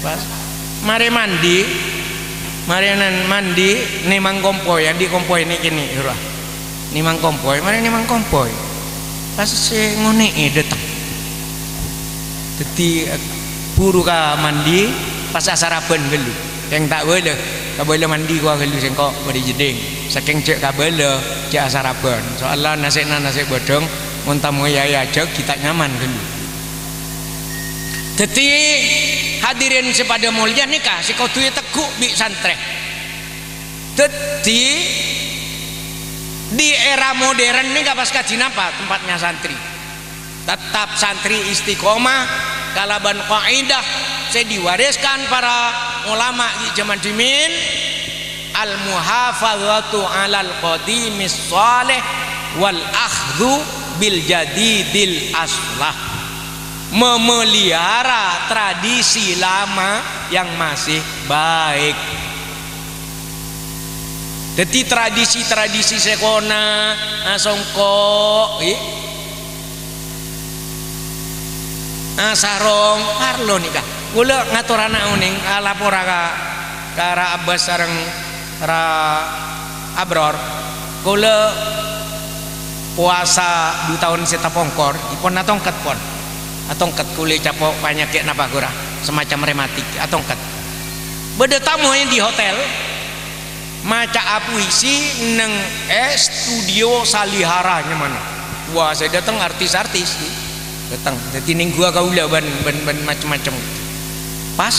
Pas marè mandi, marè nan mandi, nèmang kompoy, andi' kompoy nè' kènè', ghuru. Nèmang kompoy, marè nèmang kompoy. Pas sè ngonè'è dâteng. Dhâddhi, buru ka mandi, pas asarabân ghâllu. Kèng ta' bâlâ, kabâlâ mandi kowa ghâllu sèngko' bâdâ jeddhing. Sakèng jhâ' kabâlâ, jhâ' asarabân. Soalla nasè'na nasè' bâdâng, mon tamoy yâ-, yâ ajâghi ta' nyaman ghâllu. Dhâddhi, hadirin sè padâ molja nèka sè kodhu ètegghu' bi' santrè. Dhâddhi, di era modern nèka pas kadhi napa tempatnya santri? Tettap santri istiqomah kalabân kaidah sè diwariskan para ulama di zaman dhimin, "Al-muhafazatu 'alal qadimis shalih wal akhdhu bil jadidil aslah." Memelihara tradisi lama yang masih baik. Dhâddhi, tradisi-tradisi sè kona, asongko', ghi, asarong, parlo nèka. Kaulâ ngatorana onèng, alapora ka, ka Ra Abbas sareng Ra Abror. Kaulâ powasa du taon sè tapongkor, èpon atongket, pon. Atongket kaulâ ècapo' panyakè' napa ghâra, semacam rematik, atongket. Bâdâ tamoy di hotel, maca'a puisi neng è studio Salihara nyamana. Wah, sè dâteng artis-artis. Dâteng. Dâddhi nèngguwâ kaulâ bân, bân, bân macem-macem. Pas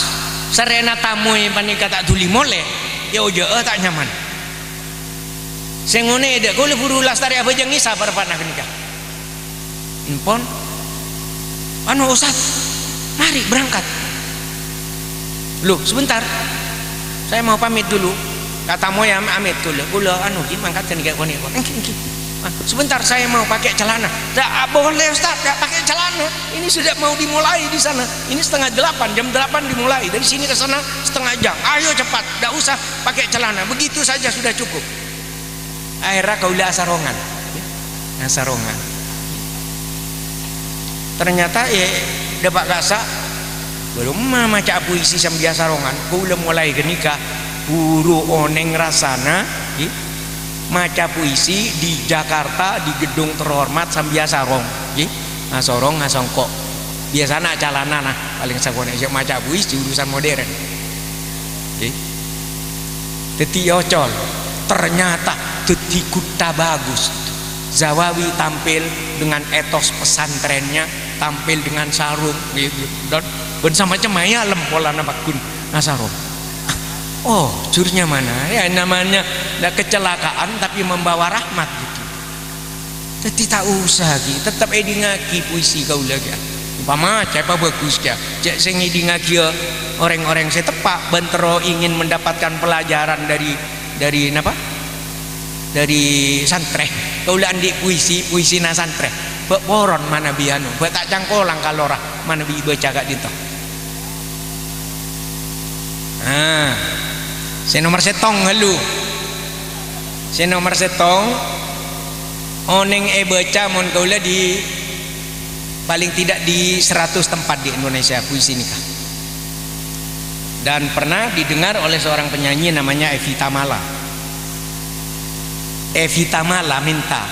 sarèna tamoy panèka ta' dhuli molè, iyâ ojâ'â ta' nyaman. Sè ngonè'è dâ' kaulâ buru lastarè abhâjâng Isa parappa'na ghânèka. Empon. "Anu, Ustaz, mari berangkat." "Loh, sebentar. Saya mau pamit dulu." Ka tamoy am-, amit kaulâ. "Kaulâ, anu, ghi, mangkat ghânèka, ghânèka." "Èngghi, èngghi." "Ah, sebentar, saya mau pakai celana." "Tidak boleh, Ustaz, tidak pakai celana. Ini sudah mau dimulai di sana. Ini setengah delapan, jam delapan dimulai. Dari sini ke sana setengah jam. Ayo cepat, tidak usah pakai celana. Begitu saja sudah cukup." Akhirnya kaulâ asarongan. Asarongan. Ternyata, eh, dâpa' ka'issa', bâlumma maca puisi sambi asarongan. Kaulâ molaè ghânèka buru onèng rassana, ghi, maca puisi di Jakarta, di gedung terhormat sambi asarong, ghi. Asorong, asongko'. Biyasana calana, nah, palèng sakonè' sè maca puisi urusan modern. Ghi. Dâddhi ocol, ternyata dâddhi ghutta bagus. Zawawi tampil dengan etos pesantrennya, tampil dengan sarung, gitu. Dan bân samacem aèalem polana pagghun asarong. Oh, jurnya mana? Ya, namanya, nah, kecelakaan tapi membawa rahmat, gitu. Dâddhi ta' osa, ghi, tettep èdingngaghi puisi kaulâ, ghi. Umpama ca'èpa bhâghus, ghi. Cè' sè ngèdingngaghi orèng-orèng sè teppa' bân terro ingin mendapatkan pelajaran dari, dari napa? Dari santrè. Kaulâ andi' puisi, puisina santrè. Bâ' poron manabi anu, bâ' ta' cangkolang kalora manabi bâca ka'dinto. Nah, sè nomer sèttong ghâllu. Sè nomer sèttong, onèng èbâca mon kaulâ di, paling tidak di seratus tempat di Indonesia puisi nèka. Dan pernah didengar oleh seorang penyanyi namanya Evi Tamala. Evi Tamala minta,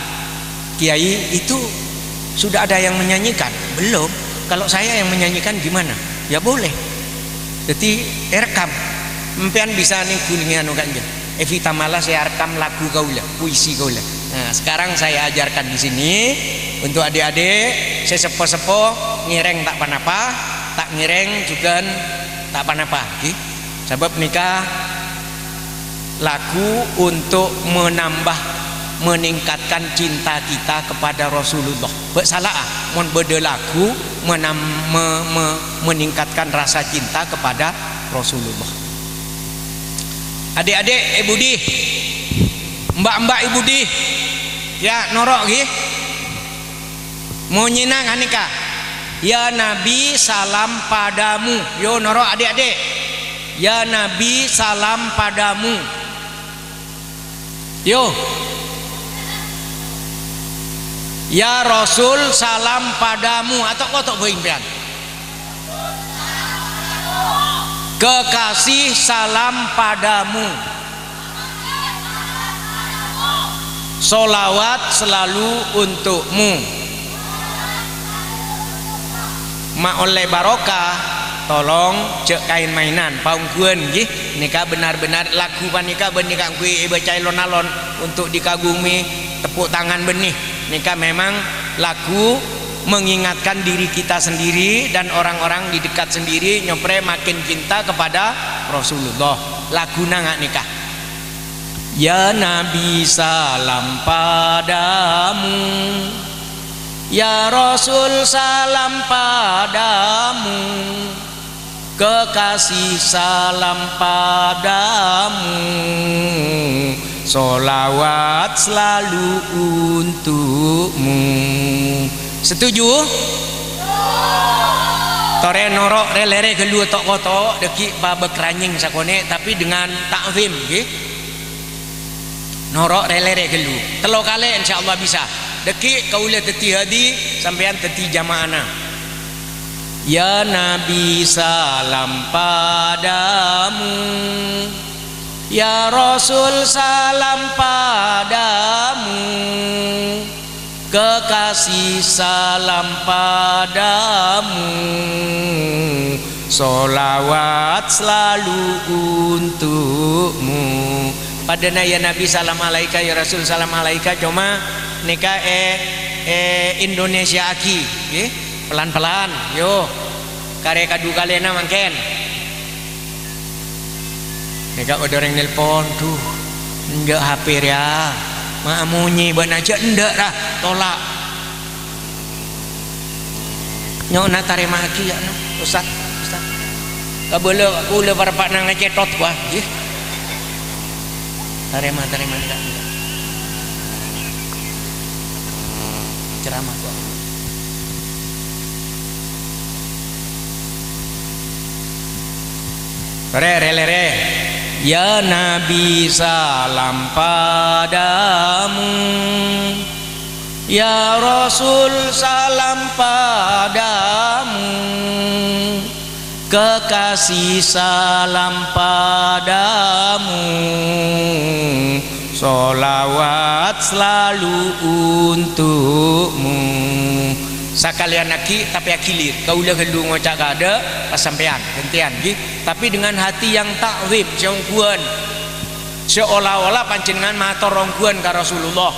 "Kiai, itu sudah ada yang menyanyikan?" "Belum. Kalau saya yang menyanyikan gimana?" "Ya boleh." Dâddhi èrekam. Sampèyan bisa nèngghu nèng anu kanjeng. Evi Tamala sè arekam lagu kaulâ, puisi kaulâ. Nah, sekarang saya ajarkan di sini untuk adik-adik, sè seppo-seppo ngèrèng ta' ponapa, ta' ngèrèng jhughân ta' ponapa, ghi. Sabâb nèka lagu untuk menambah, meningkatkan cinta kita kepada Rasulullah. Bâ' sala'a mon bâdâ lagu menam-, me-, me-, meningkatkan rasa cinta kepada Rasulullah. Adik-adik è budi, mbak-mbak è budi, ya, noro', ghi. Monyèna ghânèka, "Ya Nabi, salam padamu." Yo, noro', adik-adik. "Ya Nabi, salam padamu." Yo. "Ya Rasul, salam padamu." Ato' koto' bhâi sampèyan. "Kekasih, salam padamu. Sholawat selalu untukmu." Ma' ollè barokah, tolong jhâ' kaèn-maènan, paongghuwân, ghi. Nèka benar-benar lagu panèka bânnè kaangghuy èbâca è lon-alon untuk dikagumi tepuk tangan bânnè. Nèka memang lagu mengingatkan diri kita sendiri dan orang-orang di dekat sendiri nyoprè makin cinta kepada Rasulullah. Laguna nga' nèka. Ya Nabi, salam padamu. Ya Rasul, salam padamu. Kekasih, salam padamu. Sholawat selalu untukmu. Setuju? Torè noro' rè-lèrè ghâllu to'-koto', dhâggi' pabâk ranyèng sakonè', tapè dengan ta'zim, ghi. Noro' rè-lèrè ghâllu. Tello kalè, insyaallah bisa. Dhâggi' kaulâ dhâddhi hadi, sampèyan dhâddhi jama'ana. Ya Nabi, salam padamu. Ya Rasul, salam padamu. Kekasih, salam padamu. Sholawat selalu untukmu. Padâna ya Nabi, salam alaika, ya Rasul, salam alaika, coma nèka è, è Indonesia'aghi, ngghi. Pelan-pelan, yo. Karè kadu kalèna mangkèn. Nèka bâdâ orèng nelpon, "Dhu, enjâ' H P rèya. Ma' amonyè bâ'na, jâ' enḍâ', ra, tolak." Nyo'ona tarèma'aghi, ya, no, Ustaz, Ustaz. Kabâlâ kaulâ parappa'na ngacèthot, wah, ngghi. Tarèma, tarèma, nèka, nèka. Ceramah, wah. Rè, rè, lè, rè. Ya Nabi, salam padamu. Ya Rasul, salam padamu. Kekasih, salam padamu. Sholawat selalu untukmu. Sakalèyan aghi, tapè agilir. Kaulâ ghâllu ngoca' kaadâ', pas sampèyan, ghântèyan, ghi. Tapè dengan hati yang ta'zim, sè ongghuwân. Seolah-olah panjhennengan mator ongghuwân ka Rasulullah.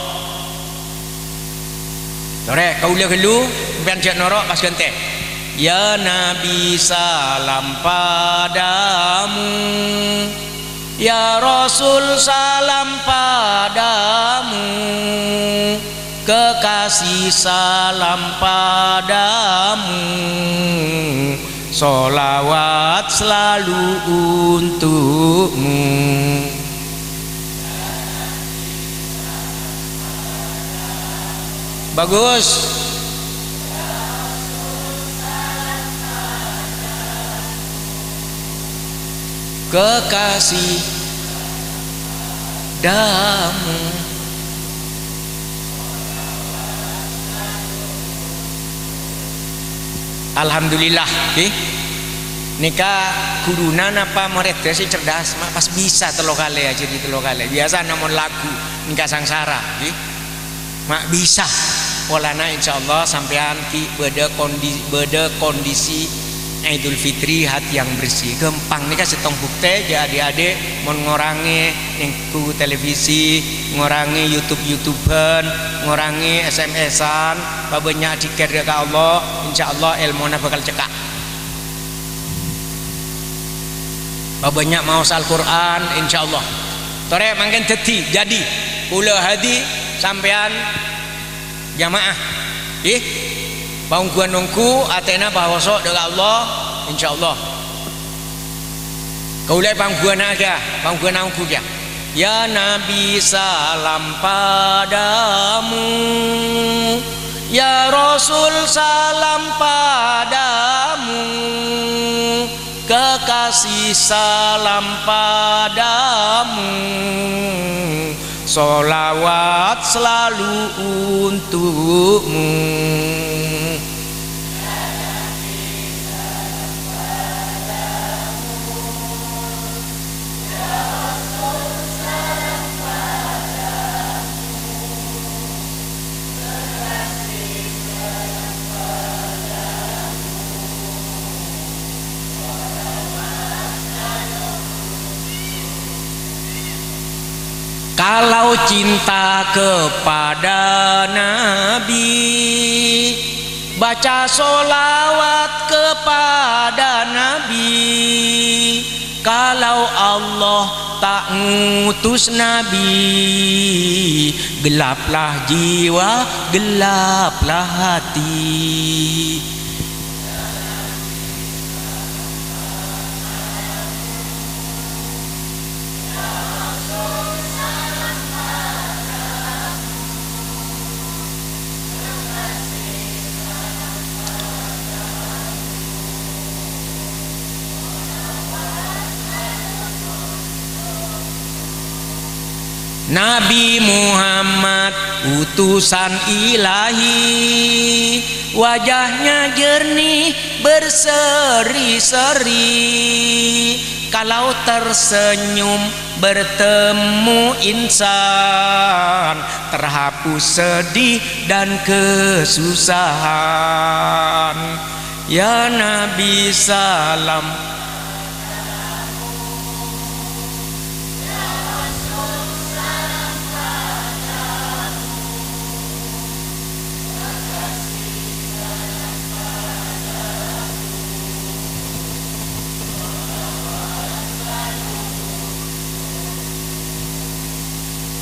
Torè, kaulâ ghâllu, sampèyan jhâ' noro', pas ghântè. Ya Nabi, salam padamu. Ya Rasul, salam padamu. Kekasih, salam padamu. Sholawat selalu untukmu. Bagus. Kekasih damu. Alhamdulillah, ghi. Nèka ghuruna napa morèdda sè cerdas, ma' pas bisa tello kalè, ajhâri tello kalè. Biyasana mon lagu, nèka sangsara, ghi. Ma' bisa. Polana insyaallah sampèyan ghi' bâdâ kondi-, bâdâ kondisi Idul Fitri hati yang bersih. Ghâmpang nèka sèttong buktè, jhâ' adhi'-adhi' mon ngorangè nèngghu televisi, ngorangè YouTube-YouTubean, ngorangè S M S-an, pabânnya' dzikir ka Allah, insyaallah èlmona bhâkal cekka'. Pabânnya' maos Al-Qur'an, insyaallah. Torè mangkèn dhâddhi, jadi, kaulâ hadi sampèyan jamaah. Ghi? Paongghuwân ongghu, atèna paoso' dâ' ka Allah, insyaallah. Kaulâ paongghuwâna kèya, paongghuwâna ongghu kèya. Ya Nabi, salam padamu. Ya Rasul, salam padamu. Kekasih, salam padamu. Sholawat selalu untukmu. Kalau cinta kepada Nabi, baca sholawat kepada Nabi. Kalau Allah tak ngutus Nabi, gelaplah jiwa, gelaplah hati. Nabi Muhammad, utusan Ilahi, wajahnya jernih berseri-seri. Kalau tersenyum bertemu insan, terhapus sedih dan kesusahan. Ya Nabi, salam.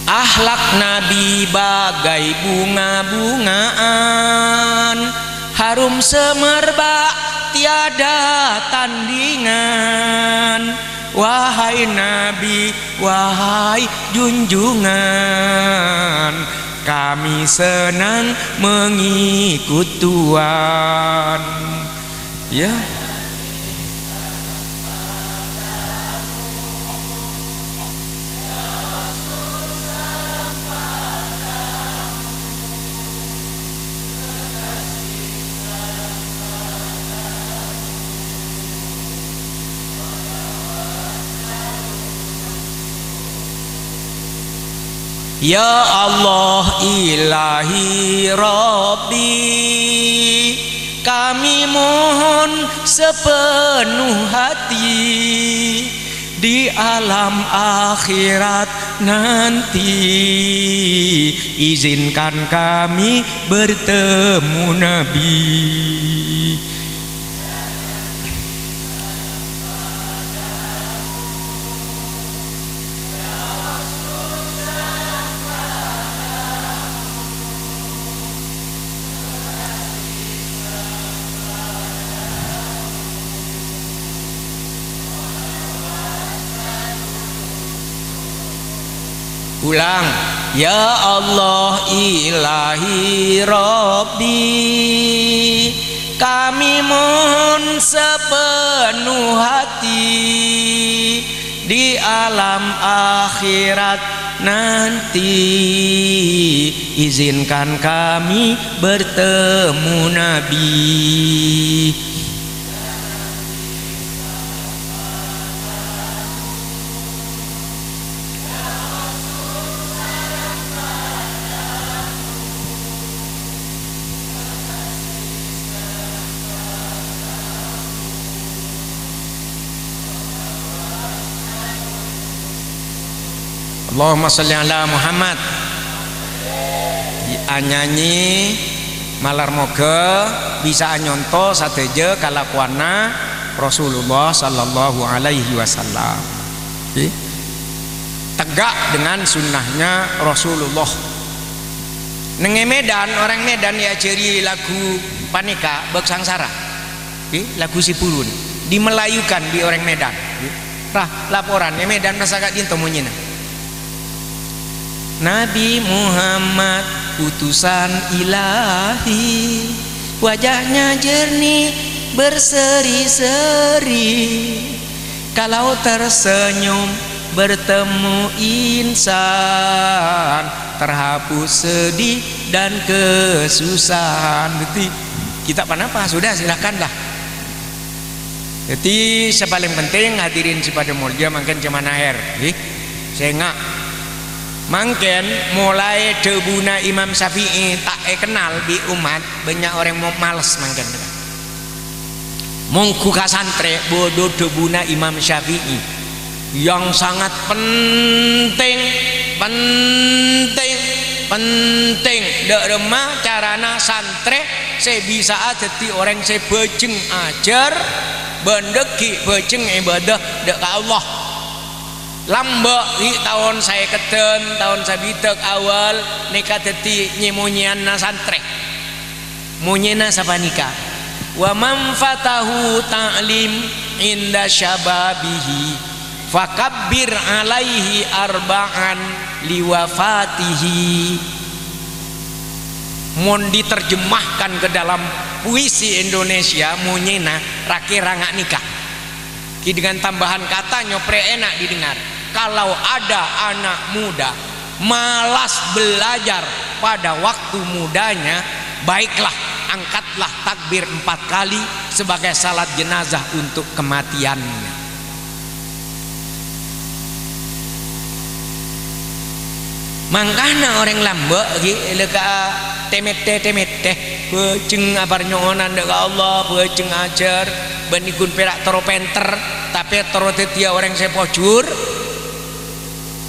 Akhlak Nabi bagai bunga-bungaan, harum semerbak tiada tandingan. Wahai Nabi, wahai junjungan, kami senang mengikut Tuan. Ya. Ya Allah, Ilahi, Rabbi, kami mohon sepenuh hati, di alam akhirat nanti, izinkan kami bertemu Nabi. Ulang, ya Allah, Ilahi, Rabbi, kami mohon sepenuh hati, di alam akhirat nanti, izinkan kami bertemu Nabi. Allahumma shalli ala Muhammad. Anyanyi malar moga bisa anyonto sadhâjâ kalakowanna Rasulullah sallallahu alaihi wasallam. Oke. Tegak dengan sunnahnya Rasulullah. Neng è Medan, orang Medan èajhâri lagu panèka, Bâk Sangsara. Oke, lagu Siburun. Dimelayukan di orang Medan. Oke. Rah, laporan, è Medan masa ka'dinto monyèna. Nabi Muhammad, utusan Ilahi, wajahnya jernih berseri-seri. Kalau tersenyum bertemu insan, terhapus sedih dan kesusahan. Jadi, kita apa-napa? Sudah, silakanlah. Jadi, sè palèng penting, hadirin sè padâ molja, mangkèn coma nahèr, ngghi. Sènga'. Mangkèn, molaè dhâbuna Imam Syafi'i ta' èkennal bi' ommat, bânnya' orèng mo-, males mangkèn. Mongghu ka santrè, bâdâ dhâbuna Imam Syafi'i yang sangat penting, penting, penting. Dâ' remma carana santrè sè bisa'a dhâddhi orèng sè bhâjheng ajhâr bân dhâggi' bhâjheng èbâdâ dâ' ka Allah. Lambâ' ghi' taon saèkedhân, taon sabidhâk awal nèka dhâddhi nyè-monyèyanna santrè. Monyèna sapanèka, "Wa man fatahu ta'lim inda syababihi, fakabbir alaihi arba'an liwafatihi." Mon diterjemahkan ke dalam puisi Indonesia, monyèna ra-kèra nga' nèka. Ki dengan tambahan kata nyoprè enak didengar. Kalau ada anak muda malas belajar pada waktu mudanya, baiklah, angkatlah takbir empat kali sebagai salat jenazah untuk kematiannya. Mangkana orèng lambâ' ghi' lè ka tè-mèttè, tè-mèttè, bhâjheng aparnyo'onan dâ' ka Allah, bhâjheng ajhâr, bânnè ghun pèra' terro pènter, tapè terro dhâddhiyâ orèng sè pojhur.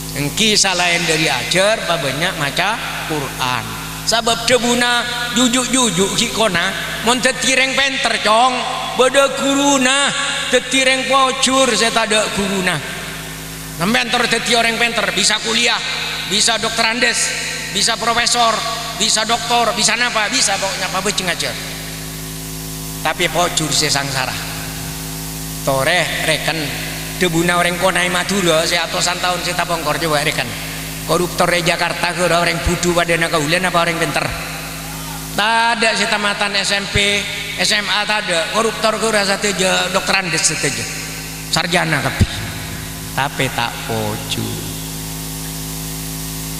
Èngghi salaèn dhâri ajhâr, pabânnya' maca Qur'an. Sabâb dhâbuna juju'-juju' ghi' kona, mon dhâddhi rèng pènter, Cong, bâdâ ghuruna, dhâddhi rèng pojhur sè tadâ' ghuruna. Sampèyan terro dhâddhi orèng pènter, bisa kuliah, Bisa doktorandus, bisa profesor, bisa doktor, bisa napa, bisa pokoknya pabhâjâng ajhâr. Tapè pojhur sè sangsara. Torè, rèken, dhâbuna orèng Konai Madhurâ sè atosan taon sè tapongkor, coba rèken. Koruptor è Jakarta ghârâ orèng bhudhu padâna kaulâ napa orèng pènter? Tadâ' sè tamatan S M P, S M A tadâ', koruptor ghârâ sadhâjâ doktorandus sadhâjâ. Sarjana kabbhi. Tapè ta' pojhur.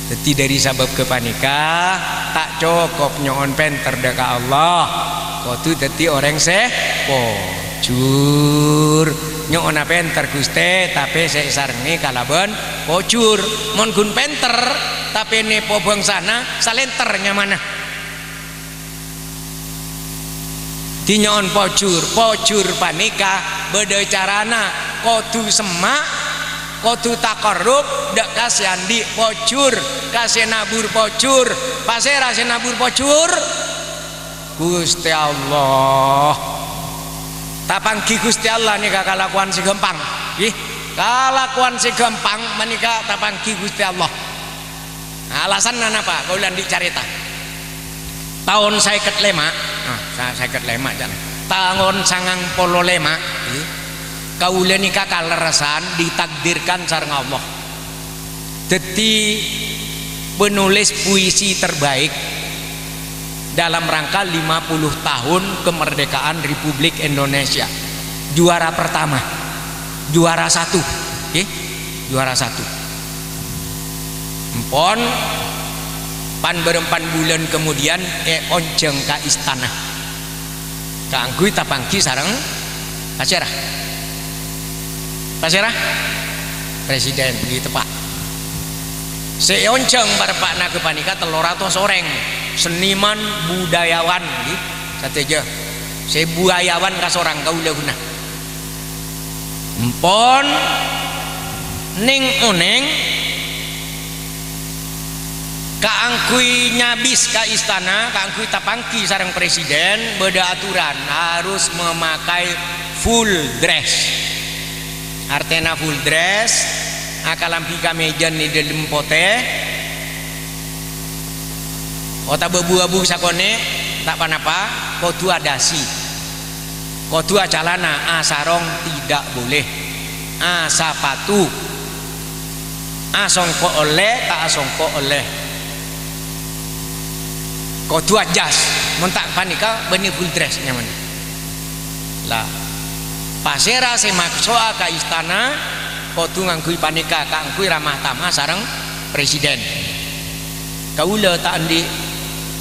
Dhâddhi, dhâri sabâb ghâpanèka, ta' cokop nyo'on pènter dâ' ka Allah. Kodhu dhâddhi orèng sè pojhur. Nyo'ona pènter, Ghustè, tapè sè èsarengngè kalabân pojhur. Mon ghun pènter, tapè nèpo bhângsana, salènter nyamana. Dhâddhi nyo'on pojhur. Pojhur panèka bâdâ carana, kodhu semma', kodhu taqarrub dâ' ka sè andi' pojhur, ka sè nabur pojhur. Pasèra sè nabur pojhur? Ghustè Allah. Tapangghi Ghustè Allah nèka kalakowan sè ghâmpang, ghi. Kalakowan sè ghâmpang panèka tapangghi Ghustè Allah. Alasanna napa? Kaulâ andi' carèta. Taon sèket lèma, ah, sa-, sèket lèma, can. Taon sangang polo lèma, ghi, kaulâ nèka kalerressan ditakdirkan sareng Allah. Dhâddhi penulis puisi terbaik dalam rangka lima puluh tahun kemerdekaan Republik Indonesia. Juara pertama, juara satu, ghi, juara satu. Empon, pan-bârâmpan bulân kemudian èonjhâng ka istana kaangghuy tapangghi sareng pasèra? Pasèra? Presiden, ghi, teppa'. Sè èonjhâng pareppa'na ghâpanèka tello ratos orèng, seniman, budayawan, ghi, sadhâjâ. Sè budayawan kasorang kaulâ ghuna. Empon, neng-onèng, kaangghuy nyabis ka istana, kaangghuy tapangghi sareng presiden, bâdâ aturan harus memakai full dress. Artèna full dress, akalambhi kamèjân è dâlem potè, otabâ bu-abu sakonè', ta' pa-napa, kodhu adasi. Kodhu acalana, asarong tidak boleh. Asapatu. Asongko' ollè, ta' asongko' ollè. Kodhu ajas. Mon ta' panèka bânnè full dress nyamana. La, pasèra sè makso'a ka istana kodhu ngangghuy panèka kaangghuy ramah tamah sareng presiden. Kaulâ ta' andi',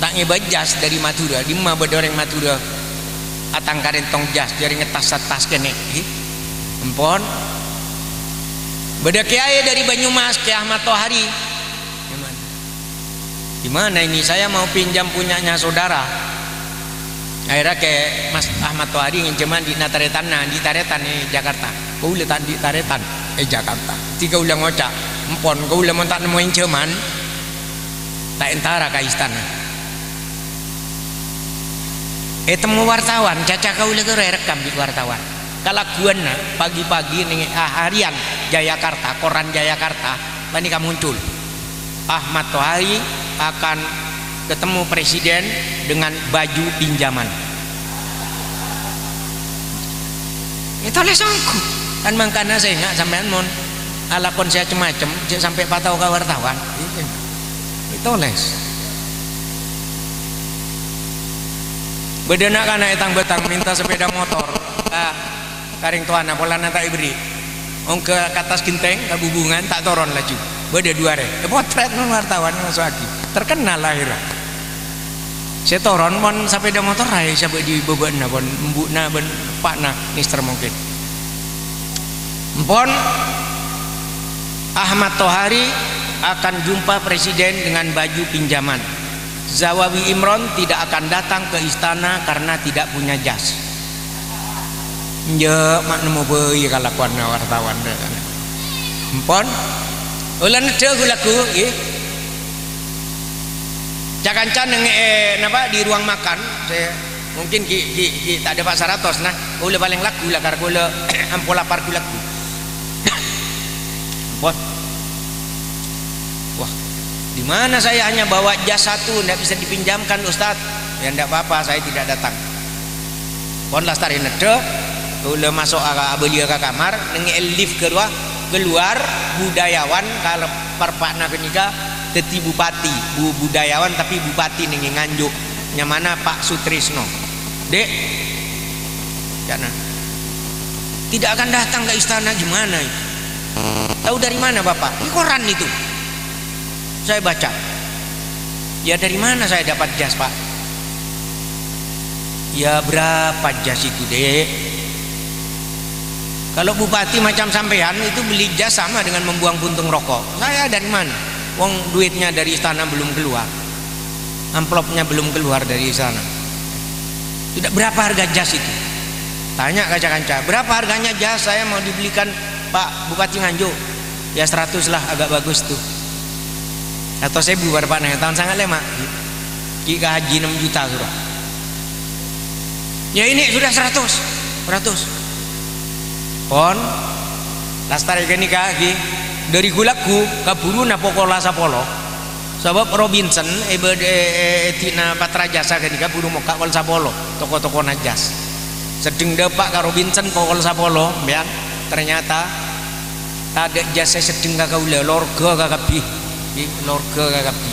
ta' ngèbâ jas dâri Madhurâ. Dimma bâdâ orèng Madhurâ atangka rèntong jas, jârèya tas-tas kènè', ghi. Empon. Bâdâ kèyaè dâri Banyumas, Kè Ahmad Tohari. Di mana ini? Saya mau pinjam punyanya saudara. Akhirnya Kè Mas Ahmad Tohari ngènjhâm andi' tarètanna, andi' tarètan è Jakarta. Kaulâ ta' andi' tarètan è Jakarta. Dhâddhi kaulâ ngoca', "Empon, kaulâ mon ta' nemmo ènjhâman, ta' èntara ka istana." Ètemmo wartawan, caca kaulâ ghârâ èrekkam bi' wartawan. Kalagghuwânna pagi-pagi neng, ah, harian Jayakarta, koran Jayakarta, panèka muncul. Ahmad Tohari akan ketemu presiden dengan baju pinjaman. Ètolès ongghu. Kan mangkana sènga' sampèyan mon alakon sè cem-macem, jhâ' sampè' patao ka wartawan. Ètolès. Bâdâ na'-kana' è tang-bâtang mènta sepeda motor. Ah. Ka rèng towana polana ta' èberri'. Ongghâ ka attas ghentèng, ka bubungan, ta' toron laju. Bâdâ du arè. Èpotrèt mon wartawan, èmaso'aghi. Terkenal akhirnya. Sè toron mon sapèda motor aè sabâ' dhi bâbâ'na pon embu'na bân eppa'na Mister mungkin. Empon, Ahmad Tohari akan jumpa presiden dengan baju pinjaman. Zawawi Imron tidak akan datang ke istana karena tidak punya jas. Enjâ', ma' nemmo bhâi kalakowanna wartawan. Empon. Kaulâ neddhâ ghu-lagghu, ngghi. Ca-kanca neng è, napa, di ruang makan, sè mungkin ghi', ghi', ghi' ta' dâpa' saratos, nah. Kaulâ palèng lagghu la, kar kaulâ ampo lapar ghu-lagghu. Empon. Wah. Di mana saya hanya bawa jas satu, ndak bisa dipinjamkan, Ustaz? Ya, ndak apa-apa, saya tidak datang. Pon lastarè neddhâ, kaulâ maso' ka, abâliyâ ka kamar, nèngè lift keluar, keluar budayawan, kal-, parpa'na ghânèka dhâddhi bupati, bu-, budayawan tapi bupati nèngè Nganjuk, nyamana Pak Sutrisno. "Dek," ca'na, "tidak akan datang ke istana, gimana itu?" "Tahu dari mana, Bapak?" "Di koran itu." Saya baca. "Ya, dari mana saya dapat jas, Pak?" "Ya, berapa jas itu, Dek? Kalau bupati macam sampean itu beli jas sama dengan membuang puntung rokok. Saya dari mana? Wong duitnya dari istana belum keluar. Amplopnya belum keluar dari istana." "Tidak, berapa harga jas itu?" Tanya kanca-kanca, "Berapa harganya jas saya mau dibelikan Pak Bupati Nganjuk?" "Ya, seratus lah, agak bagus tuh." Satos èbu parpa'na, taon sanga' lèma'. Ghi' ka haji enam juta soro. "Ya, ini sudah seratus." "Seratus." Pon, lastarè ghânèka, ghi, dhâri ghu-lagghu kabhuruna pokol sapolo. Sabâb Robinson è bâd-, è, è, è dinna Patra Jasa ghânèka buru mokka' pokol sapolo, toko-tokona jas. Seddheng dâpa' ka Robinson pokol sapolo, sampèyan, ternyata tadâ' jas sè seddheng ka kaulâ, lorga ka kabbhi. Ghi, lorga ka kabbhi.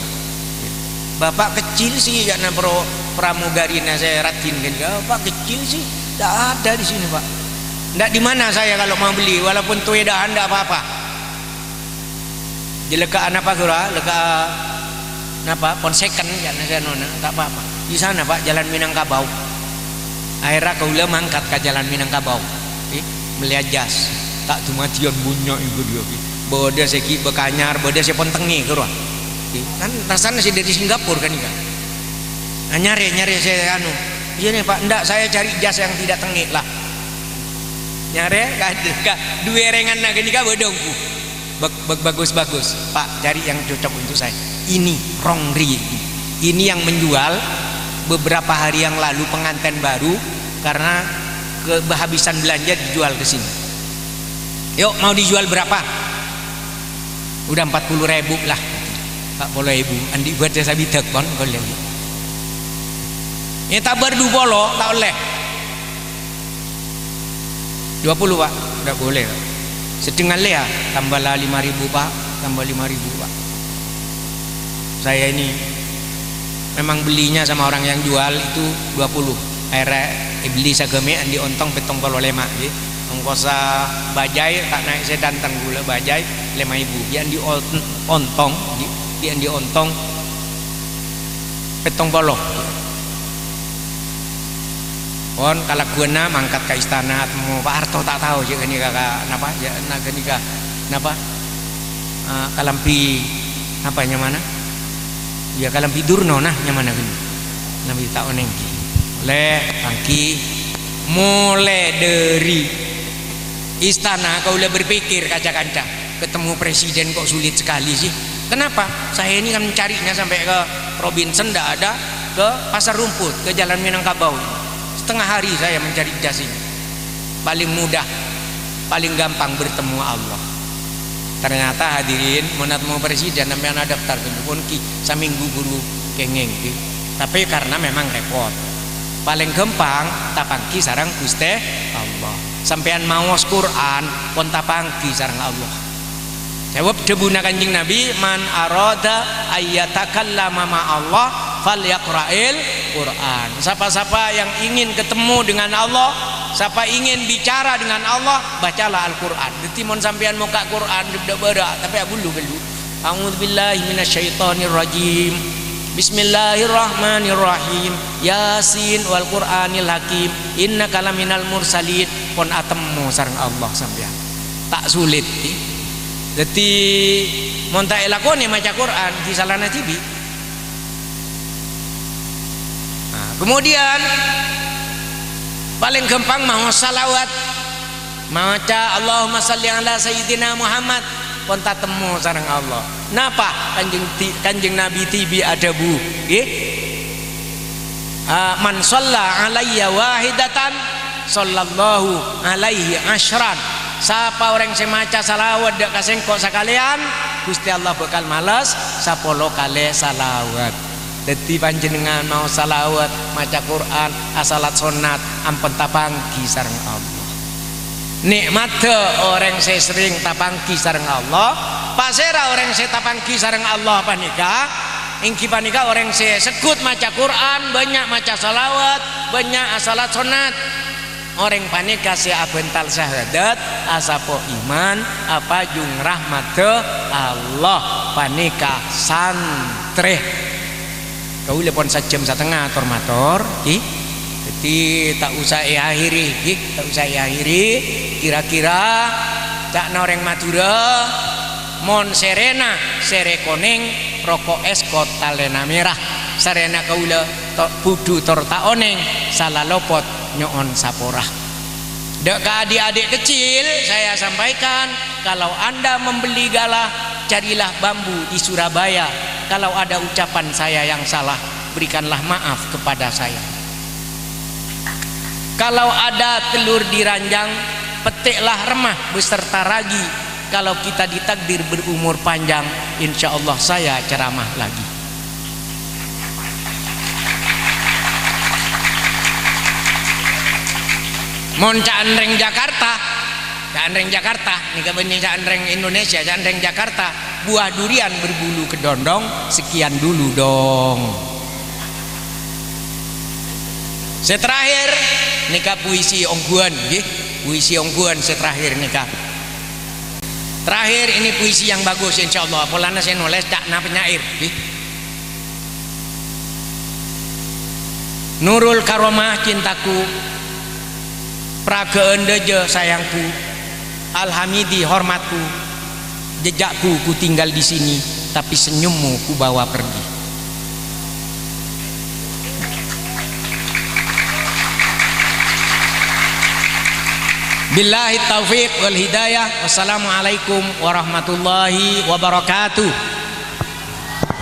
"Bapak kecil sih," ca'na pro-, pramogarina sè raddhin ghânèka, "Bapak kecil sih, tidak ada di sini, Pak." "Ndak di mana saya kalau mau beli, walaupun tuwèdhâ'ân ndak apa-apa." "Jhâ' lekka'a napa ghâruwa? Lekka'a napa? Pon second," ca'na sè anona, "Ta' pa-apa." "Di sana, Pak, Jalan Minangkabau." Akhèrra kaulâ mangkat ka Jalan Minangkabau. Ghi, mellèya jas. Ta' dumadiyân bânnya' èngghu dhiyâ, ghi. Bâdâ sè ghi' bâkanyar, bâdâ sè pon tengngè ghâruwa. Ghi, kan rassana sè dhâri Singapura ghânèka. Nah, nyarè, nyarè sè anu. "Iyâ nè, Pak, ndak, saya cari jas yang tidak tengngè lah." Nyarè, ka, ka, duwâ' rènganna ghânèka bâdâ ongghu. Bag-, bag-, bagus, bagus. "Pak, cari yang cocok untuk saya." Ini, Rong Ri. Ini yang menjual beberapa hari yang lalu, pengantin baru, karena kehabisan belanja dijual ke sini. "Yuk, mau dijual berapa?" "Udah empat puluh ribu lah." "Empat puluh ribu, andi' bâdâ sabidhâk, pon, kaulâ." "Ètabâr du polo, ta' ollè." "Dua puluh, Pak." "Ndak boleh, Pak." "Seddheng allè, ya." "Tambah lah lima ribu, Pak. Tambah lima ribu, Pak. Saya ini memang belinya sama orang yang jual itu dua puluh. Akhèrra èbelli saghâmè' andi' ontong pèttong polo lèma', ghi. Ongkossa bajai ta' naè' sè dânteng ghulâ bajai lèma èbu. Ghi' andi' on-, ontong, ghi', ghi' andi' ontong pèttong polo." Pon kalagguwânna mangkat ka istana, temmo Pak Harto, ta' tao jâ' ghânèka ka, napa, jâ' na ghânèka, napa, eh, kalambhi, napa nyamana? Iyâ, kalambhi durno, nah, nyamana ghânèka. Kalambhi ta' onèng. Lè, pangghi, molè dhâri istana, kaulâ berpikir, kanca-kanca. Ketemu presiden kok sulit sekali sih? Kenapa? Saya ini kan mencarinya sampai ke Robinson, ndak ada, ke Pasar Rumput, ke Jalan Minangkabau. Setengah hari saya mencari jas ini. Paling mudah, paling gampang bertemu Allah. Ternyata hadirin, mon atemu presiden, sampèyan adaftar, pon ghi' samènggu buru kèngèng, ghi. Tapi karena memang repot. Paling gampang, tapangghi sareng Ghustè Allah. Sampèyan maos Qur'an, pon tapangghi sareng Allah. Sabâb dhâbuna Kanjeng Nabi, "Man arada ayyatakallama ma'allah, falyaqra'il Qur'an." Sapa-sapa yang ingin ketemu dengan Allah, sapa ingin bicara dengan Allah, bacalah Al-Qur'an. Dhâddhi, mon sampèyan mokka' Qur'an, dhâ-, dhâ-, bârâ', tapè abhullu ghâllu. "A'udzubillahi minasyaitonirrajim. Bismillahirrahmanirrahim. Yasin wal Qur'anil Hakim. Innaka laminal mursalin." Pon atemmo sareng Allah sampèyan. Ta' sulit, ghi. Dhâddhi, mon ta' èlakonè maca Qur'an, ghi' salana dhibi'. Nah, kemudian, paling gampang maos salawat. Maca, "Allahumma shalli ala Sayyidina Muhammad," pon tatemmo sareng Allah. Napa? Kanjeng di-, Kanjeng Nabi dhibi' adhâbu, ngghi? Ah, "Man shalla alayya wahidatan, shallallahu alaihi asyran." Sapa orèng sè maca salawat dâ' ka sèngko' sakalèyan, Ghustè Allah bhâkal males sapolo kalè salawat. Dhâddhi, panjhennengngan maos salawat, maca Qur'an, asalat sonnat, ampon tapangghi sareng Allah. Nè'matta orèng sè serrèng tapangghi sareng Allah. Pasèra orèng sè tapangghi sareng Allah panèka? Èngghi panèka orèng sè segghut maca Qur'an, bânnya' maca salawat, bânnya' asalat sonnat. Orèng panèka sè abhântal syahadat, asapo iman, apajung rahmaddhâ Allah, panèka santrè. Kaulâ pon sajjhâm satengnga tor-mator, ghi. Dhâddhi, ta' osa èakhèrè, ghi, ta' osa èakhèrè. Kira-kira ca'na orèng Madhurâ, mon sèrèna sèrè konèng, roko' èskot talèna mèra. Sarèna kaulâ to-, budhu tor ta' onèng, sala lopot nyo'on sapora. Dâ' ka adik-adik kecil, saya sampaikan, kalau Anda membeli galah, carilah bambu di Surabaya. Kalau ada ucapan saya yang salah, berikanlah maaf kepada saya. Kalau ada telur di ranjang, petiklah remah beserta ragi. Kalau kita ditakdir berumur panjang, insya Allah saya ceramah lagi. Mon ca'na rèng Jakarta, ca'na rèng Jakarta, nèka bânnè ca'na rèng Indonesia, ca'na rèng Jakarta, buah durian berbulu kedondong, sekian dulu dong. Sè terakhir, nèka puisi ongghuwân, ngghi. Puisi ongghuwân sè terakhir nèka. Terakhir, ini puisi yang bagus, insyaallah. Polana sè nolès ca'na penyair, ngghi. Nurul Karomah cintaku, Pragaan Dâjâ sayangku, Al-Hamidi hormatku, jejakku ku tinggal di sini, tapi senyummu ku bawa pergi. Billahi taufiq wal hidayah. Wassalamualaikum warahmatullahi wabarakatuh.